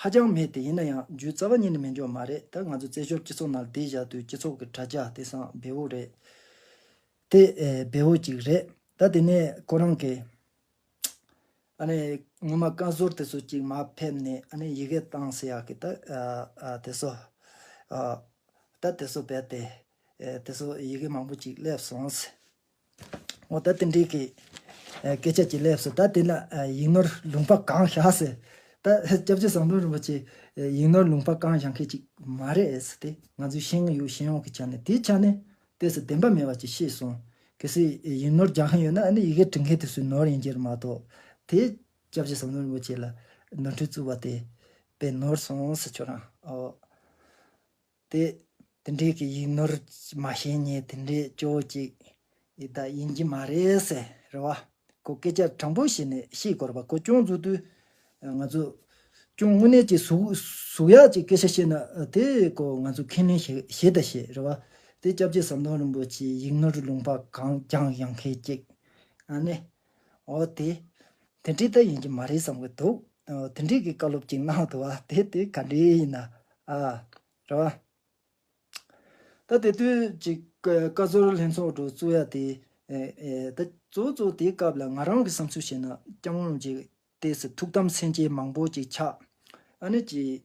ཧ་ཅང་མེད་དེ། ཡིན་ན་ཡང་རྒྱུ་རྩ་བ་ཉིད་ནས་མེད་འཇོག་མ་རེད། ད་ང་ཚོ་རྩེད་འཇོར་སྤྱི་ཚོགས་ནང་བསྡད་བཞག་དུས་སྤྱི་ཚོགས་ཀྱི་དྲ་རྒྱ་དེ་སང་བེའུ་རེད། དེ་ཨེ་བེའུ་གཅིག་རེད། ད་དེ་ནས་ཁོ་རང་གི་ཨ་ནི་ངོ་མ་བཀའ་ཟུར་དེ་ཚོ་གཅིག་མར་ཕེབས་ནས་ཨ་ནི་ཡི་གེ་བཏང་ཟེར་ཡག་གི་ད་ཨ་ཨ་དེ་ཚོ་ཨ་ད་དེ་ཚོ་བས་ཏེ་ཨེ་དེ་ཚོ་ཡི་གེ་མང་པོ་ཅིག་སླེབས་སོང་ཟེར། འོ་ད་དེ་འདྲའི་གི་ཨེ་སྐད་ཆ་ཅིག་སླེབས་སོང་། ད་དེ་ལ་ཨེ་ཡིག་ནོར་ལུང་པ་གང་བཞག་ཟེར། ད་སྐྱབས་རྗེ་ཟམ་གདོང་རིན་པོ་ཆེ་ཨེ་ཡིག་ནོར་ལུང་པ་གང་བཞག་མཁན་ཅིག་མ་རེད་ཟེར། ཏེ་ང་ཚོས་ཤེས་ཀྱི་ཡོད། ཤེས་ཡོན་གྱི་ཆ་ནས། དེའི་ཆ་ནས་ཏོག་ཙམ་བདེན་པ་མེད་པ་ཅིག་ཤེས་སོང་། གལ་སྲིད་ཡིག་ནོར་རྒྱག་མཁན་ཡོད་ན་ཨ་ནི་ཡི་གེ་འབྲི་མཁན་དེ་ཚོས་ནོར་ཡིན་གྱི་རེད་མ་གཏོགས། དེ་སྐྱབས་རྗེ་ཟམ་གདོང་རིན་པོ་ཆེ་ལ་ནོར་འཁྲུལ་བཙུགས་པ་དེ་དཔེ་ནོར་སོང་ཟེར། ཁྱོད་རང་ཨོ། དེ་དེ་འདྲའི་གི་ཡིག་ནོར་མ་ཤེས་མཁན་དེ་འདྲའི་སྐྱོ་བོ་ཅིག་ཡིན་ད་ཡིན་གྱི་མ་རེད་ཟེར་རེད་བ། ཁོ་སྐད་ཆ་དྲང་པོ་བཤད་ནས་བཤད་དགོས་རེད་བ། ཁོ་སྐྱོན་འཛུགས་དུས་ང་ཚོ་སྐྱོན་དངོས་གནས་ཀྱི་ཟུག་ཟུག་ཡག་ཅིག་སྐད་ཆ་བཤད་ན་དེ་ཁོ་ང་ཚོ་ཁས་ལེན་བྱེད་བྱེད་ད་བྱེད་རེད་བ། དེ་སྐྱབས་རྗེ་ཟམ་གདོང་རིན་པོ་ཆེའི་ཡིག་ནོར་ལུང་པ་གང་བཞག་ཡག་མཁན་ཅིག་ཨ་ནི་འོ་དེ་དེ་འདྲའི་ད་ཡིན་གྱི་མ་རེད་བསམ་གི་འདུག་ཨ་དེ་འདྲའི་གི་བཀའ་སློབ་ཅིག་གནང་འདུག་བ། དེ་དེ་ག་འདྲའི་ཡིན་ན་ཨ་རེད་བ། ད་དེ་དུས་ཅིག་བཀའ་ཟུར་ལྷན་ཚོགས་འགྲོ་བཙུགས་ཡ་དེ་ཨེ་ཨེ་ད་གཙོ་བོ་གཙོ་བོ་དེའི་སྐབས་ལ་ང་རང་གི་བསམ་ཚུལ་བཤད་ན་སྐྱབས་མགོན་རིན་པོ་ཆེ་ཏོག་ཙམ་ཐུགས་དམ་སེམས་བསྐྱེད་མང་པོ་ཅིག་ཆགས། ཨ་ནི་ཅིག་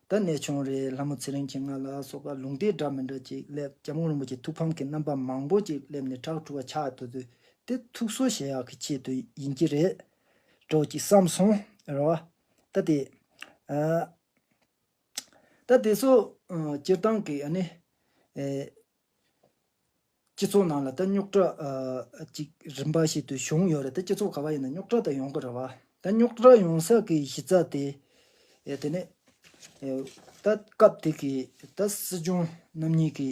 ད་གནས་ཆུང་རེད། ལྷ་མོ་ཚེ་རིང་མཁྱེན་ལགས་ལ་སོགས་པ་ལུང་བསྟན་འདྲ་མི་འདྲ་ཅིག་སླེབས། སྐྱབས་མགོན་རིན་པོ་ཆེ་ཐུགས་ཕམ་གྱི་རྣམ་པ་མང་པོ་ཅིག་སླེབས་ནས་ཁྲག་འཁྲུག་པ་ཆགས་འདུག་དུས་དེ་ཐུགས་གསོ་བྱེད་ཡག་གི་ཆེད་དུ་ཡིན་གྱི་རེད་འགྲོ་ཅིག་བསམ་སོང་རེད་བ། ད་དེ་ཨ། ད་དེ་ཚོ་ཨ་སྤྱིར་བཏང་གི་ཨ་ནི་ཨེ་སྤྱི་ཚོགས་ནང་ལ་ད་རྙོག་དྲ་ཨ་ཅིག་རིམ་པ་ཞིག་ཏུ་བྱུང་ཡོད་རེད། ད་སྤྱི་ཚོགས་ག་བ་ཡིན་ན་རྙོག་དྲ་ད་ཡོང་གི་རེད་བ། ད་རྙོག་དྲ་ཡོང་ས་གི་གཞི་རྩ་དེ་ཨེ་དེ་ནས་ཨེ་ད་སྐབས་དེ་གི་ད་སྲིད་སྐྱོང་རྣམ་གཉིས་ཀྱི་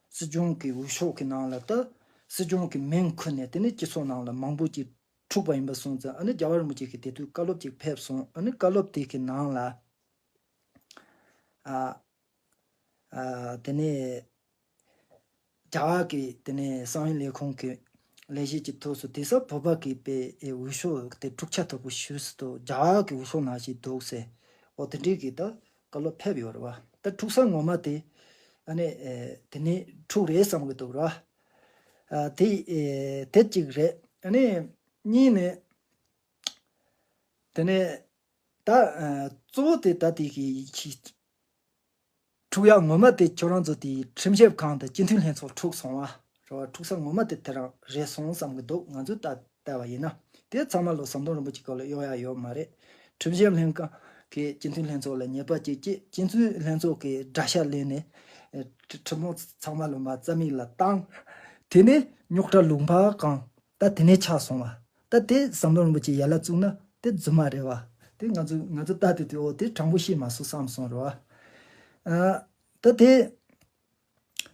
སྲིད་སྐྱོང་གི་འོས་ཤོག་གི་ནང་ལ་ད་སྲིད་སྐྱོང་གི་མིང་འཁོད་ནས་དེ་ནས་སྤྱི་ཚོགས་ནང་ལ་མང་པོ་ཅིག་འཁྲུག་པ་ཡིན་པ་སོང་ཙང་། ཨ་ནི་རྒྱལ་བ་རིན་པོ་ཆེ་གིས་དེ་དུས་བཀའ་སློབ་ཅིག་ཕེབས་སོང་། ཨ་ནི་བཀའ་སློབ་དེ་གི་ནང་ལ་ཨ་ཨ་དེ་ནས་རྒྱ་གར་གི་དེ་ནས་གསང་བའི་ལས་ཁུངས་ཀྱི་ལས་བྱེད་ཀྱི་ཐོག་སུ་དེང་སང་བོད་པ་གི་པའི་འོས་ཤོག་དེ་འཁྲུག་ཆ་དོད་པོ་ཞེ་པོ་ཅིག་འདུག་རྒྱ་གར་གི་འོས་ཤོག་ནང་བཞིན་འདུག་ཟེར། འོ་དེ་འདྲའི་གི་ད་བཀའ་སློབ་ཕེབས་ཡོད་རེད་བ། ད་འཁྲུག་ས་ངོ་མ་དེ་ཨ་ནི་ཨེ་དེ་ནས་འཁྲུག་རེད་བསམ་གི་འདུག་ར། ཨ་དེ་ཨེ་དེ་གཅིག་རེད། ཨ་ནི་གཉིས་ནས་དེ་ནས་ད་ཨ་གཙོ་བོ་དེ་ད་དེ་གི་ཁྱི་འཁྲུག་ཡག་ངོ་མ་དེ་ཁྱོད་རང་ཚོ་དེ་ཁྲིམས་ཞིབ་ཁང་དང་སྤྱི་འཐུས་ལྷན་ཚོགས་འཁྲུག་སོང་བ་རེད་བ། འཁྲུག་ས་ངོ་མ་དེ་དེ་རང་རེད་སོང་བསམ་གི་འདུག་ང་ཚོས་ལྟ་ལྟ་བ་ཡིན་ན། དེ་ཚང་མ་ལོ་ཟམ་གདོང་རིན་པོ་ཆེ་སྐོར་ལ་གཡོ་ཡག་ཡོད་མ་རེད། ཁྲིམས་ཞིབ་ལྷན་ཁང་གིས་སྤྱི་འཐུས་ལྷན་ཚོགས་ལ་ཉེས་པ་བཅས་བྱས། སྤྱི་འཐུས་ལྷན་ཚོགས་ཀྱིས་དགྲ་ཤ་ལེན་ནས་ཨེ་ཁྲི་ཁྲི་མོ་ཚང་མ་ལོ་མ་རྩ་མེད་ལ་བཏང་། དེ་ནས་རྙོག་དྲ་ལུང་པ་གང་ད་དེ་ནས་ཆགས་སོང་བ། ད་དེ་ཟམ་གདོང་རིན་པོ་ཆེ་ཡར་ལ་བཙུགས་ན་དེ་རྫུན་མ་རེད་བ། དེ་ང་ཚོ་ང་ཚོ་ལྟ་དུས་དེ་འོ་དེ་དྲང་པོ་ཤེས་མ་སོང་བསམ་སོང་རེད་བ། ཨ་ད་དེ་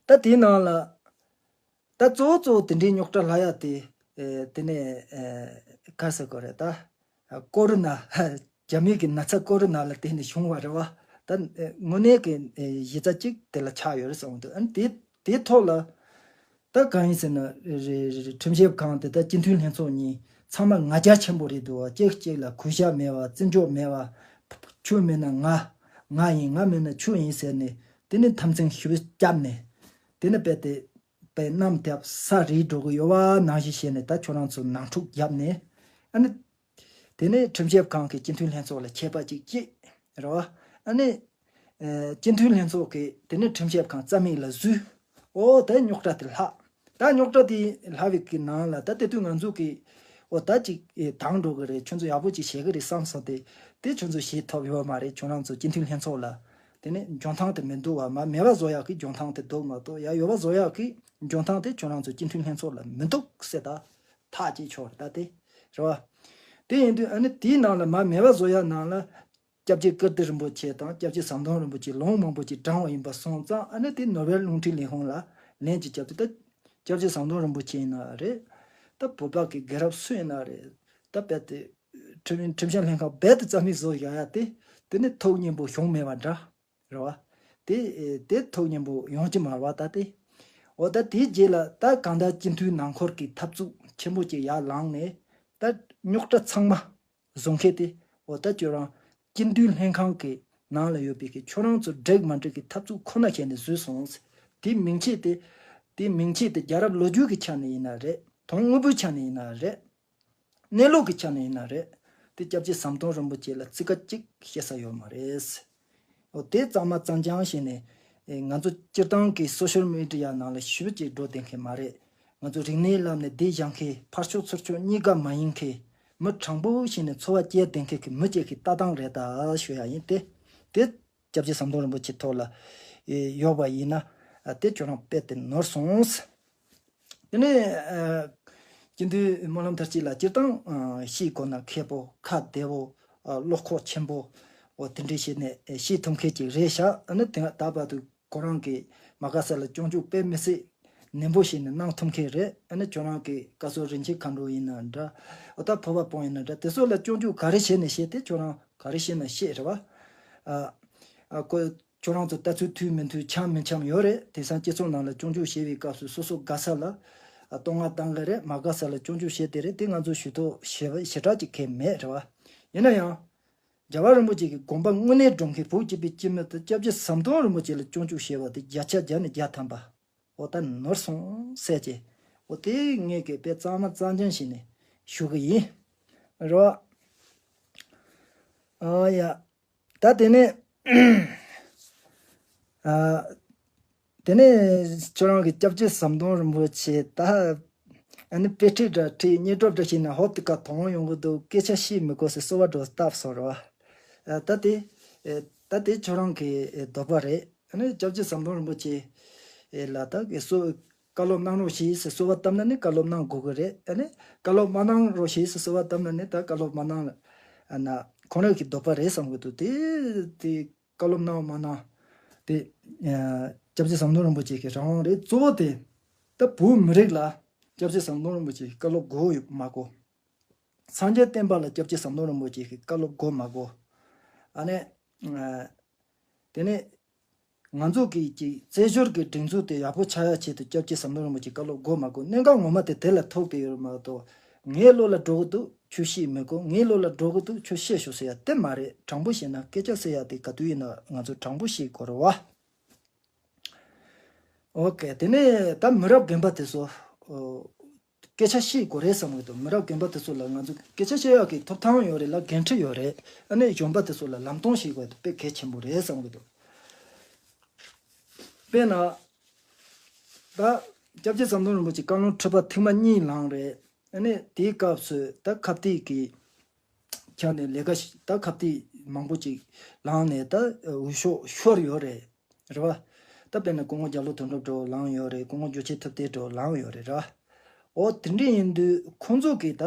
ད་དེའི་ནང་ལ་ད་གཙོ་བོ་གཙོ་བོ་དེ་འདྲའི་རྙོག་དྲ་ལྷག་ཡག་དེ་ཨེ་དེ་ནས་ཨེ་ག་ཟེར་དགོས་རེད། ད་ཀོ་རོ་ན་རྒྱ་མིའི་གི་ན་ཚ་ཀོ་རོ་ན་ལ་བརྟེན་ནས་བྱུང་བ་རེད་བ། ད་ཨེ་དངོས་གནས་ཀྱི་ཨེ་གཞི་རྩ་གཅིག་དེ་ལ་ཆགས་ཡོད་རེད་བསམ་གི་འདུག་ཨ་ནི་དེ་དེའི་ཐོག་ལ། ད་གང་ཡིན་ཟེར་ན་རེ་རེ་རེ་ཁྲིམས་ཞིབ་ཁང་དེ་ད་སྤྱི་འཐུས་ལྷན་ཚོགས་གཉིས་ཚང་མ་ང་རྒྱལ་ཆེན་པོ་རེད་འདུག་བ། གཅིག་གཅིག་ལ་གུས་ཞབས་མེད་བ། བརྩི་འཇོག་མེད་བ། ཁྱོད་མེད་ན་ང་ང་ཡིན། ང་མེད་ན་ཁྱོད་ཡིན་ཟེར་ནས་དེ་ནས་འཐབ་འཛིང་ཞེ་པོ་བརྒྱབ་ནས་དེ་ནས་རྦད་དེ་རྦད་གནམ་བརྒྱབ་ས་རིལ་འགྲོ་གི་ཡོད་བ་ནང་བཞིན་བྱས་ནས་ད་ཁྱོད་རང་ཚོ་ནང་འཁྲུག་བརྒྱབ་ནས་ཨ་ནི། དེ་ནས་ཁྲིམས་ཞིབ་ཁང་གིས་སྤྱི་འཐུས་ལྷན་ཚོགས་ལ་ཆད་པ་ཅིག་བཅད་རེད་བ། ཨ་ནི་ཨེ་སྤྱི་འཐུས་ལྷན་ཚོགས་ཀྱིས་དེ་ནས་ཁྲིམས་ཞིབ་ཁང་རྩ་མེད་ལ་བཟོས། འོ་ད་རྙོག་དྲ་དེ་ལྷག་ད་རྙོག་དྲ་དེ་ལྷག་པའི་གི་ནང་ལ་ད་དེ་དུས་ང་ཚོ་གིས་འོ་ད་ཅིག་ཨེ་དྭངས་འགྲོ་གི་རེད། ཁྱོད་ཚོ་ཡག་པོ་ཅིག་བྱེད་གི་རེད་བསམ་སོང་སྟེ། དེ་ཁྱོད་ཚོ་བྱེད་ཐུབ་ཡོད་མ་རེད། ཁྱོད་རང་ཚོ་སྤྱི་འཐུས་ལྷན་ཚོགས་ལ་དེ་ནས་འཇོན་ཐང་དེ་མི་འདུག་བ། མ་མེད་པ་བཟོ་ཡག་གི་འཇོན་ཐང་དེ་འདུག་མ་གཏོགས་ཡ་ཡོད་པ་བཟོ་ཡག་གི་འཇོན་ཐང་དེ་ཁྱོད་རང་ཚོ་སྤྱི་འཐུས་ལྷན་ཚོགས་ལ་མི་འདུག་ཟེར། ད་ཐག་བཅད་ཆོག་རེད་ད་དེ། རེད་བ། དེ་ཡིན་དུས་ཨ་ནི་དེའི་ནང་ལ་མ་མེད་པ་བཟོ་ཡག་ནང་ལ་སྐྱབས་རྗེ་ཀིར་ཏི་རིན་པོ་ཆེ་དང་སྐྱབས་རྗེ་ཟམ་གདོང་རིན་པོ་ཆེ་ལུང་མང་པོ་ཅིག་དྲངས་པ་ཡིན་པ་སོང་ཙང་། ཨ་ནི་དེ་ནོ་བེལ་རླུང་འཕྲིན་ལས་ཁུངས་ལ་ལན་ཅིག་བརྒྱབ་དུས་ད་སྐྱབས་རྗེ་ཟམ་གདོང་རིན་པོ་ཆེ་ཡིན་ན་རེད། ད་བོད་པ་གི་རྒྱལ་རབས་སུ་ཡིན་ན་རེད། ད་རྦད་དེ་ཁྲིམས་ཁྲིམས་ཞིབ་ལྷན་ཁང་རྦད་དེ་རྩ་མེད་བཟོ་བཞག་ཡག་དེ་དེ་ནི་ཐུགས་མཉེས་པོ་བྱུང་མེད་པ་འདྲ། རེད་བ། དེ་དེ་ཐུགས་མཉེས་པོ་ཡོང་གི་མ་རེད་བ་ད་དེ། འོ་ད་དེའི་རྗེས་ལ་ད་གང་ལྟར་སྤྱི་འཐུས་ནང་ཁུལ་གྱི་འཐབ་རྩོད་ཆེན་པོ་ཅིག་ཡར་ལངས་ནས་ད་རྙོག་དྲ་ཚང་མ་བཟོ་མཁན་དེ། འོ་ད་ཁྱོད་རང་སྤྱི་འཐུས་ལྷན་ཁང་གི་ ནང་ལ་ཡོད་པའི་གི་ཁྱོད་རང་ཚོ་འགྲིག་མ་འགྲིག་གི་འཐབ་རྩོད་ཁོ་ན་བྱས་ནས་བཟོས་སོང་། དེའི་མིང་ཆད་དེ། དེའི་མིང་ཆད་དེ་རྒྱལ་རབས་ལོ་རྒྱུས་ཀྱི་ཆ་ནས་ཡིན་ན་རེད། དོན་དངོས་པོའི་ཆ་ནས་ཡིན་ན་རེད། གནས་ལུགས་ཀྱི་ཆ་ནས་ཡིན་ན་རེད། དེ་སྐྱབས་རྗེ་ཟམ་གདོང་རིན་པོ་ཆེ་ལ་ཚིག་ཁ་གཅིག་བཤད་ས་ཡོད་མ་རེད། འོ་དེ་གཙང་མ་གཙང་རྐྱང་བྱས་ནས། ཨེ། ང་ཚོ་སྤྱིར་བཏང་གི་སོ་ཤལ་མི་ཌི་ཡ་ནང་ལ་ཞེ་པོ་ཅིག་འགྲོ་བསྡད་མཁན་མ་རེད། ང་ཚོ་རིག་གནས་ལམ་ནས་བསྡད་བཞག་མཁན། ཕར་ཕྱོགས་ཚུར་ཕྱོགས་གཉིས་ཀ་མ་ཡིན་མཁན། མི་དྲང་པོ་བྱས་ནས་འཚོ་བ་སྐྱེལ་བསྡད་མཁན་གྱི་མི་གཅིག་གི་ལྟ་སྟངས་རེད་ད་ཞུ་ཡ་ཡིན། ཏེ། དེ་སྐྱབས་རྗེ་ཟམ་གདོང་རིན་པོ་ཆེ་ཐོག་ལ་ཡོད་པ་ཡིན་ན། ཨ། དེ་ཁྱོད་རང་དཔེ་དེ་ནོར་སོང་། དེ་ནས། ཨ། སྤྱི་འཐུས་སྨོན་ལམ་མཐར་སྐྱེལ་ལ་སྤྱིར་བཏང་། ཨ། ཤེས་དགོས་ན་མཁས་པོ་ཁ་བདེ་བོ། ཨ། བློ་ཁོག་ཆེན་པོ། འོ་དེ་འདྲས་བྱས་ནས་ཤེས་ཐུབ་མཁན་ཅིག་རེད་ཤག་ཨ་ནི་དེ་ད་བར་དུ་ཁོ་རང་གིས་མ་དགའ་ས་ལ་སྐྱོན་འཇུག་དཔེ་མི་སྲིད་ནན་པོ་བྱས་ནས་གནང་ཐུབ་མཁན་རེད། ཨ་ནི་ཁྱོད་རང་གི་བཀའ་ཟུར་རིན་ཆེན་མཁའ་འགྲོ་ཡིན་ན་འདྲ། འོ་ད་བོད་པ་དཔོན་ཡིན་ན་འདྲ། དེ་ཚོ་ལ་སྐྱོན་འཇུག་ག་རེ་བྱས་ནས་བཤད་དེ་ཁྱོད་རང་ག་རེ་བཤད་ན་བཤད་རེད་བ། ཨ། ཨ། ཁོ། ཁྱོད་རང་ཚོ་ལྟ་ཚུལ་མཐུན་མི་མཐུན། འཆམ་མི་འཆམ་ཡོད་རེད། དེང་སང་སྤྱི་ཚོགས་ནང་ལ་སྐྱོན་འཇུག་བྱེད་པའི་སྐབས་སུ་སོ་སོ་དགའ་ས་ལ། ཨ། བསྟོད་བསྔགས་བཏང་གི་རེད། མ་དགའ་ས་ལ་སྐྱོན་འཇུག་བྱེད་དེ་རེད། དེ་ང་ཚོ་ཞུ་གཏུག་ཞེ་ཞེ་དྲག་ཅིག་གང་ཡང་མེད་རེད་བ། ཡིན་ན་ཡང་། རྒྱལ་བ་རིན་པོ་ཆེ་གི་དགོངས་པ་དངོས་གནས་སྒྲུབ་མཁན་བོད་སྤྱི་པའི་སྤྱི་མི་དེ་སྐྱབས་རྗེ་ཟམ་གདོང་རིན་པོ་ཆེ་ལ་སྐྱོན་འཇུག་བྱས་པ་དེ་བརྒྱ་ཆ་བརྒྱ་ནས་བརྒྱ་ཐམ་པ། འོ་ད་ནོར་སོང་ཟེར་གྱི། འོ་དེ་ངས་གི་དཔེ་གཙང་མ་གཙང་རྐྱང་བྱས་ནས་ཞུ་གི་ཡིན། རེད་བ། ཨ་ཡ། ད་དེ་ནས། ཨ། དེ་ནས་ཁྱོད་རང་གི་སྐྱབས་རྗེ་ཟམ་གདོང་རིན་པོ་ཆེ་ད། ཨ་ནི་དཔེ་ཁྲིད་འདྲ་ཁྲིད། བརྙན་སྒྲོག་འདྲ་བྱས་ན་ཧོབ་ཏེ་ཀ་དོང་ཡོང་གི་འདུག་སྐད་ཆ་བཤད་མི་དགོས་ཟེར་གསོལ་བ་འདྲ་བཏབ་སོང་རེད་བ། ཨ། ད་དེ། ཨེ། ད་དེ་ཁྱོད་རང་གི་ཨེ་འདོད་པ་རེད། ཨ་ནི་སྐྱབས་རྗེ་ཟམ་གདོང་རིན་པོ་ཆེ། ཨེ། ལ་ད་གི་སོ། བཀའ་སློབ་གནང་རོགས་བྱེད་ཟེར་གསོལ་བ་བཏབ་ན་ནི་བཀའ་སློབ་གནང་དགོས་ཀྱི་རེད། ཨ་ནི་བཀའ་སློབ་མ་གནང་རོགས་བྱེད་ཟེར་གསོལ་བ་བཏབ་ན་ནི་ད་བཀའ་སློབ་མ་གནང་ལ། ཨ་ན་ཁོང་རང་གི་འདོད་པ་རེད་བསམ་གྱི་འདུག་དེ། དེ་བཀའ་སློབ་གནང་མ་གནང་དེ། ཨ། སྐྱབས་རྗེ་ཟམ་གདོང་རིན་པོ་ཆེ་གི་རང་དབང་རེད། གཙོ་བོ་དེ། ད་བོད་མི་རིགས་ལ་སྐྱབས་རྗེ་ཟམ་གདོང་རིན་པོ་ཆེ་གི་བཀའ་སློབ་དགོས་ཡོད་མ་དགོས། སངས་རྒྱས་བསྟན་པ་ལ་སྐྱབས་རྗེ་ཟམ་གདོང་རིན་པོ་ཆེ་གི་བཀའ་སློབ་དགོས་མ་དགོས། ཨ་ནི། ཨ། དེ་ནས། ང་ཚོ་གི་ཅིག་རྩེད་འཇོར་གྱི་སྒྲིག་འཛུགས་དེ་ཡག་པོ་ཆགས་ཡ་ཆེད་དུ་སྐྱབས་རྗེ་ཟམ་གདོང་རིན་པོ་ཆེ་བཀའ་སློབ་དགོས་མ་དགོས། གནད་འགག་ངོ་མ་དེ་དེ་ལ་ཐུག་བསྡད་ཡོད་མ་གཏོགས། ངའི་བློ་ལ་འགྲོ་གི་འདུག་ཁྱོད་བཤད་མི་དགོས། ངའི་བློ་ལ་འགྲོ་གི་འདུག་ཁྱོད་བཤད་ཤོག་ཟེར་ཡ་དེ་མ་རེད། དྲང་པོ་བཤད་ན་སྐད་ཆ་ཟེར་ཡ་དེ་ག་དུས་ཡིན་ན་ང་ཚོ་དྲང་པོ་བཤད་དགོས་རེད་བ། ཨོ་ཀེ། དེ་ནས་ད་མི་རབས་རྒན་པ་དེ་ཚོ། ཨོ། སྐད་ཆ་བཤད་དགོས་རེད་བསམ་གྱི་འདུག་མི་རབས་རྒན་པ་དེ་ཚོ་ལ་ང་ཚོ་སྐད་ཆ་བཤད་ཡག་གི་ཐོབ་ཐང་ཡོད་རེད་ལ། འགན་འཁྲི་ཡོད་རེད། ཨ་ནི་གཞོན་པ་དེ་ཚོ་ལ་ལམ་སྟོན་བྱེད་དགོས་དེ་དཔེ་གལ་ཆེན་པོ་རེད་བསམ་གྱི་འདུག་དཔེར་ན། ད་སྐྱབས་རྗེ་ཟམ་གདོང་རིན་པོ་ཆེ་བཀའ་བློན་ཁྲི་པ་ཐེངས་མ་གཉིས་ལངས་རེད། ཨ་ནི་དེའི་སྐབས་སུ་ད་ཁ་གཏད་ཀྱི་ཆ་ནས་ལས་ཀ་ཞིག་ད་ཁ་གཏད་མང་པོ་ཅིག་ལངས་ནས་ད་འོས་ཤོག་ཤོར་ཡོད་རེད། རེད་བ། ད་དཔེར་ན་སྐུ་ངོ་རྒྱ་ལོ་དོན་གྲུབ་འདྲ་བོ་ལངས་ཡོད་རེད། སྐུ་ངོ་འབྱོར་ཆེན་ཐུབ་བསྟན་འདྲ་བོ་ལངས་ཡོད་རེད་ར། འོ་དེ་འདྲ་ཡིན་དུས་ཁོང་ཚོ་གིས་ད།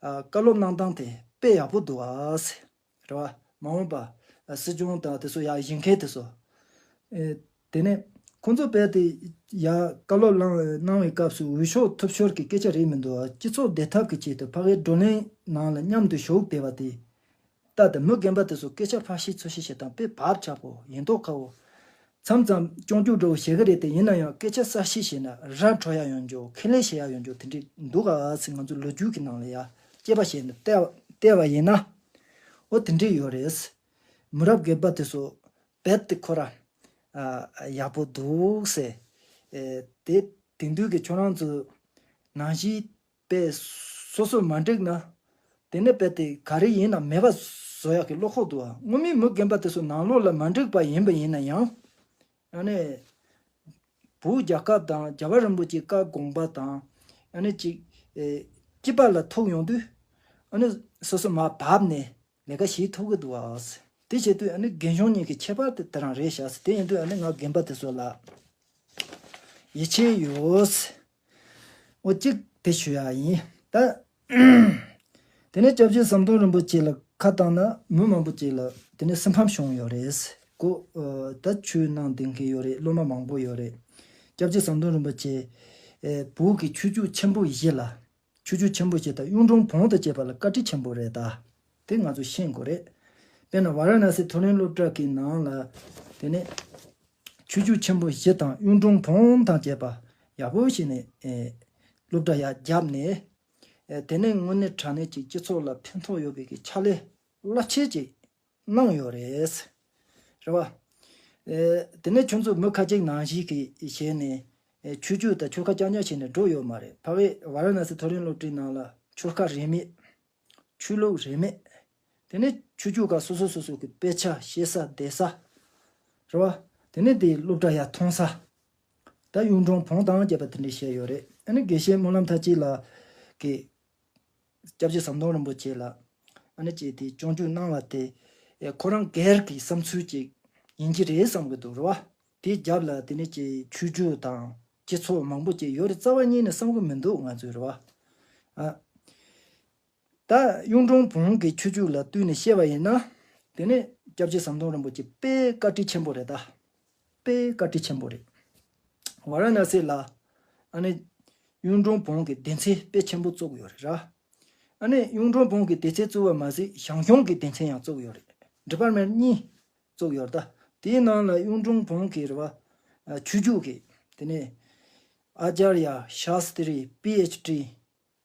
ཨ། བཀའ་སློབ་གནང་སྟངས་དེ་དཔེ་ཡག་པོ་འདུག་ཨ་ཟེར། རེད་བ། མ་འོངས་པ། ཨ། སྲིད་སྐྱོང་དང་དེ་ཚོ་ཡར་བཞེངས་མཁན་དེ་ཚོ། ཨེ། དེ་ནས་ཁོང་ཚོ་རྦད་དེ་ཡར་བཀའ་སློབ་གནང་གནང་བའི་སྐབས་སུ་འོས་ཤོག་ཐོབ་ཤོར་གྱི་སྐད་ཆ་རེད་མི་འདུག་ཨ། སྤྱི་ཚོགས་བདེ་ཐབས་ཀྱི་ཆེད་དུ་ཕ་གིའི་བགྲོ་གླེང་ནང་ལ་མཉམ་དུ་ཞུགས་བསྡད་པ་དེ། ད་ལྟ་མི་རྒན་པ་དེ་ཚོ་སྐད་ཆ་ཕར་བཤད་ཚུར་བཤད་བྱེད་སྟངས་དཔེ་བབ་ཆགས་པོ། ཡིན་མདོག་ཁ་པོ། མཚམས་མཚམས་སྐྱོན་བརྗོད་འདྲ་བོ་བྱེད་ཀྱི་རེད་དེ། ཡིན་ན་ཡང་སྐད་ཆ་གསར་བཤད་བྱས་ན་ར་འཕྲོད་ཡ་ཡོང་རྒྱུ། ཁས་ལེན་བྱེད་ཡ་ཡོང་རྒྱུ་དེ་འདྲ་འདུག་ག་ཟེར། ང་ཚོ་ལོ་རྒྱུས་ཀྱི་ནང་ལ་ཡ་དཔྱད་པ་བྱས་ནས་བལྟས་བལྟས་པ་ཡིན་ན། འོ་དེ་འདྲ་ཡོད་རེད། མི་རབས་རྒན་པ་དེ་ཚོ་རྦད་དེ་ཁོ་ར། ཨ། ཡག་པོ་འདུག་ཟེར། ཨེ། དེ་དེང་དུས་ཀྱི་ཁྱོད་རང་ཚོ་ནང་བཞིན་དཔེ་སོ་སོ་མ་འགྲིག་ན། དེ་ནས་དཔེ་དེ་ག་རེ་ཡིན་ན་མེད་པ་བཟོ་ཡག་གི་བློ་ཁོག་འདུག་ཨ། སྔོན་མའི་མི་རྒན་པ་དེ་ཚོ་ནང་ལོགས་ལ་མ་འགྲིག་པ་ཡིན་པ་ཡིན་ན་ཡང་། ཨ་ནི། བོད་རྒྱལ་ཁབ་དང་རྒྱལ་བ་རིན་པོ་ཆེའི་བཀའ་དགོངས་པ་དང་། ཨ་ནི་ཅིག་ཨེ། སྐྱིད་པ་ལ་ཐུག་ཡོང་དུས། ཨ་ནི་སོ་སོ་མར་བབས་ནས་ལས་ཀ་བྱེད་ཐུབ་ཀྱི་འདུག་ཨ། དེ་བྱེད་དུས་ཨ་ནི་རྒན་གཞོན་གཉིས་ཀྱི་ཁྱད་པར་དེ་དེ་རང་རེད་ཤག་ཟེར། དེ་ཡིན་དུས་ཨ་ནི་ང་རྒན་པ་དེ་ཚོ་ལ་ཡིད་ཆེས་ཡོད། འོ་གཅིག་དེ་ཞུ་ཡག་ཡིན་ད། དེ་ནས་སྐྱབས་རྗེ་ཟམ་གདོང་རིན་པོ་ཆེ་ལ་ཁ་བཏང་ན་མི་མང་པོ་ཅིག་ལ་དེ་ནས་སེམས་ཕམ་བྱུང་ཡོད་རེད་གོ། ཨ། ད་ཆོས་གནང་བསྡད་མཁན་ཡོད་རེད། སློབ་མ་མང་པོ་ཡོད་རེད། སྐྱབས་རྗེ་ཟམ་གདོང་རིན་པོ་ཆེ། ཨེ། བོད་ཀྱི་ཆོས་བརྒྱུད་ཆེན་པོ་བཞི་ལ། ཆོས་བརྒྱུད་ཆེན་པོ་བཞི་དང་གཡུང་དྲུང་བོན་དང་བཅས་པ་ལ་བཀའ་དྲིན་ཆེན་པོ་རེད་ད། དེ་ང་ཚོ་ཤེས་དགོས་རེད། དཔེར་ན་ཝཱ་ར་ཎ་སི་མཐོ་རིམ་སློབ་གྲྭ་གི་ནང་ལ། དེ་ནས་ཆོས་བརྒྱུད་ཆེན་པོ་བཞི་དང་གཡུང་དྲུང་བོན་དང་བཅས་པ་ཡག་པོ་བྱས་ནས། ཨེ། སློབ་གྲྭ་ཡར་བརྒྱབ་ནས། ཨེ། དེ་ནས་དངོས་གནས་དྲང་གནས་ཀྱི་སྤྱི་ཚོགས་ལ་ཕན་ཐོགས་ཡོད་པའི་གི་ཕྱག་ལས་རླབས་ཆེན་ཅིག་གནང་ཡོད་རེད། རེད་བ། ཨེ། དེ་ནས་ཁྱོད་ཚོ་མི་ཁ་ཅིག་ནང་བཞིན་གྱི་བྱས་ནས། ཨེ། ཆོས་བརྒྱུད་དང་ཆོལ་ཁ་རྐྱང་རྐྱང་བྱས་ནས་འགྲོ་ཡོད་མ་རེད། ཕ་གི་ཝཱ་ར་ཎ་སི་མཐོ་རིམ་སློབ་གྲྭའི་ནང་ལ་ཆོལ་ཁ་རིས་མེད། ཆོས་ལུགས་རིས་མེད། དེ་ནས་ཆོས་བརྒྱུད་ཁག་སོ་སོ་སོ་སོ་གི་དཔེ་ཆ་བཤད་ས་བསྡད་ས། རེད་བ། དེ་ནས་དེ་སློབ་གྲྭ་ཡར་མཐོང་ས། ད་གཡུང་དྲུང་བོན་དང་བཅས་པ་དེ་འདྲ་བཤད་ཡོད་རེད། ཨ་ནི་དགེ་བཤེས་སྨོན་ལམ་མཐར་ཕྱིན་ལགས་ཀྱིས་སྐྱབས་རྗེ་ཟམ་གདོང་རིན་པོ་ཆེ་ལ་ཨ་ནི་ཅིག་དེ་སྐྱོན་བརྗོད་གནང་བ་དེ། ཨེ། ཁོ་རང་སྒེར་གྱི་བསམ་ཚུལ་ཅིག་ཡིན་གྱི་རེད་བསམ་གྱི་འདུག་རེད་བ། དེའི་རྒྱབ་ལ་དེ་ནས་ཅིག་ཆོས་བརྒྱུད་དང་སྤྱི་ཚོགས་མང་པོ་ཅིག་ཡོད་རེད། རྩ་བ་ཉིད་ནས་བསམ་གྱི་མི་འདུག་ང་ཚོས་རེད་བ། ཨ། ད་གཡུང་དྲུང་བོན་གྱི་ཆོས་བརྒྱུད་ལ་བསྟུན་ནས་བཤད་པ་ཡིན་ན། དེ་ནས་སྐྱབས་རྗེ་ཟམ་གདོང་རིན་པོ་ཆེ་དཔེ་བཀའ་དྲིན་ཆེན་པོ་རེད་ད། དཔེ་བཀའ་དྲིན་ཆེན་པོ་རེད། ཝཱ་ར་ཎ་སི་ལ་ཨ་ནི་གཡུང་དྲུང་བོན་གྱི་སྡེ་ཚན་དཔེ་ཆེན་པོ་བཙུགས་ཡོད་རེད་ར། ཨ་ནི་གཡུང་དྲུང་བོན་གྱི་སྡེ་ཚན་བཙུགས་པ་མ་ཟད་ཞང་ཞུང་གི་སྡེ་ཚན་ཡང་བཙུགས་ཡོད་རེད། ཌི་པར་མེན་ཊི་གཉིས་བཙུགས་ཡོད་རེད་ད། དེའི་ནང་ལ་གཡུང་དྲུང་བོན་གྱི་རེད་བ། ཨ། ཆོས་བརྒྱུད་ཀྱི་དེ་ནས་ཨཱ་ཙཱརྱ། ཤཱསྟྲི། པི་ཨེཆ་ཌི།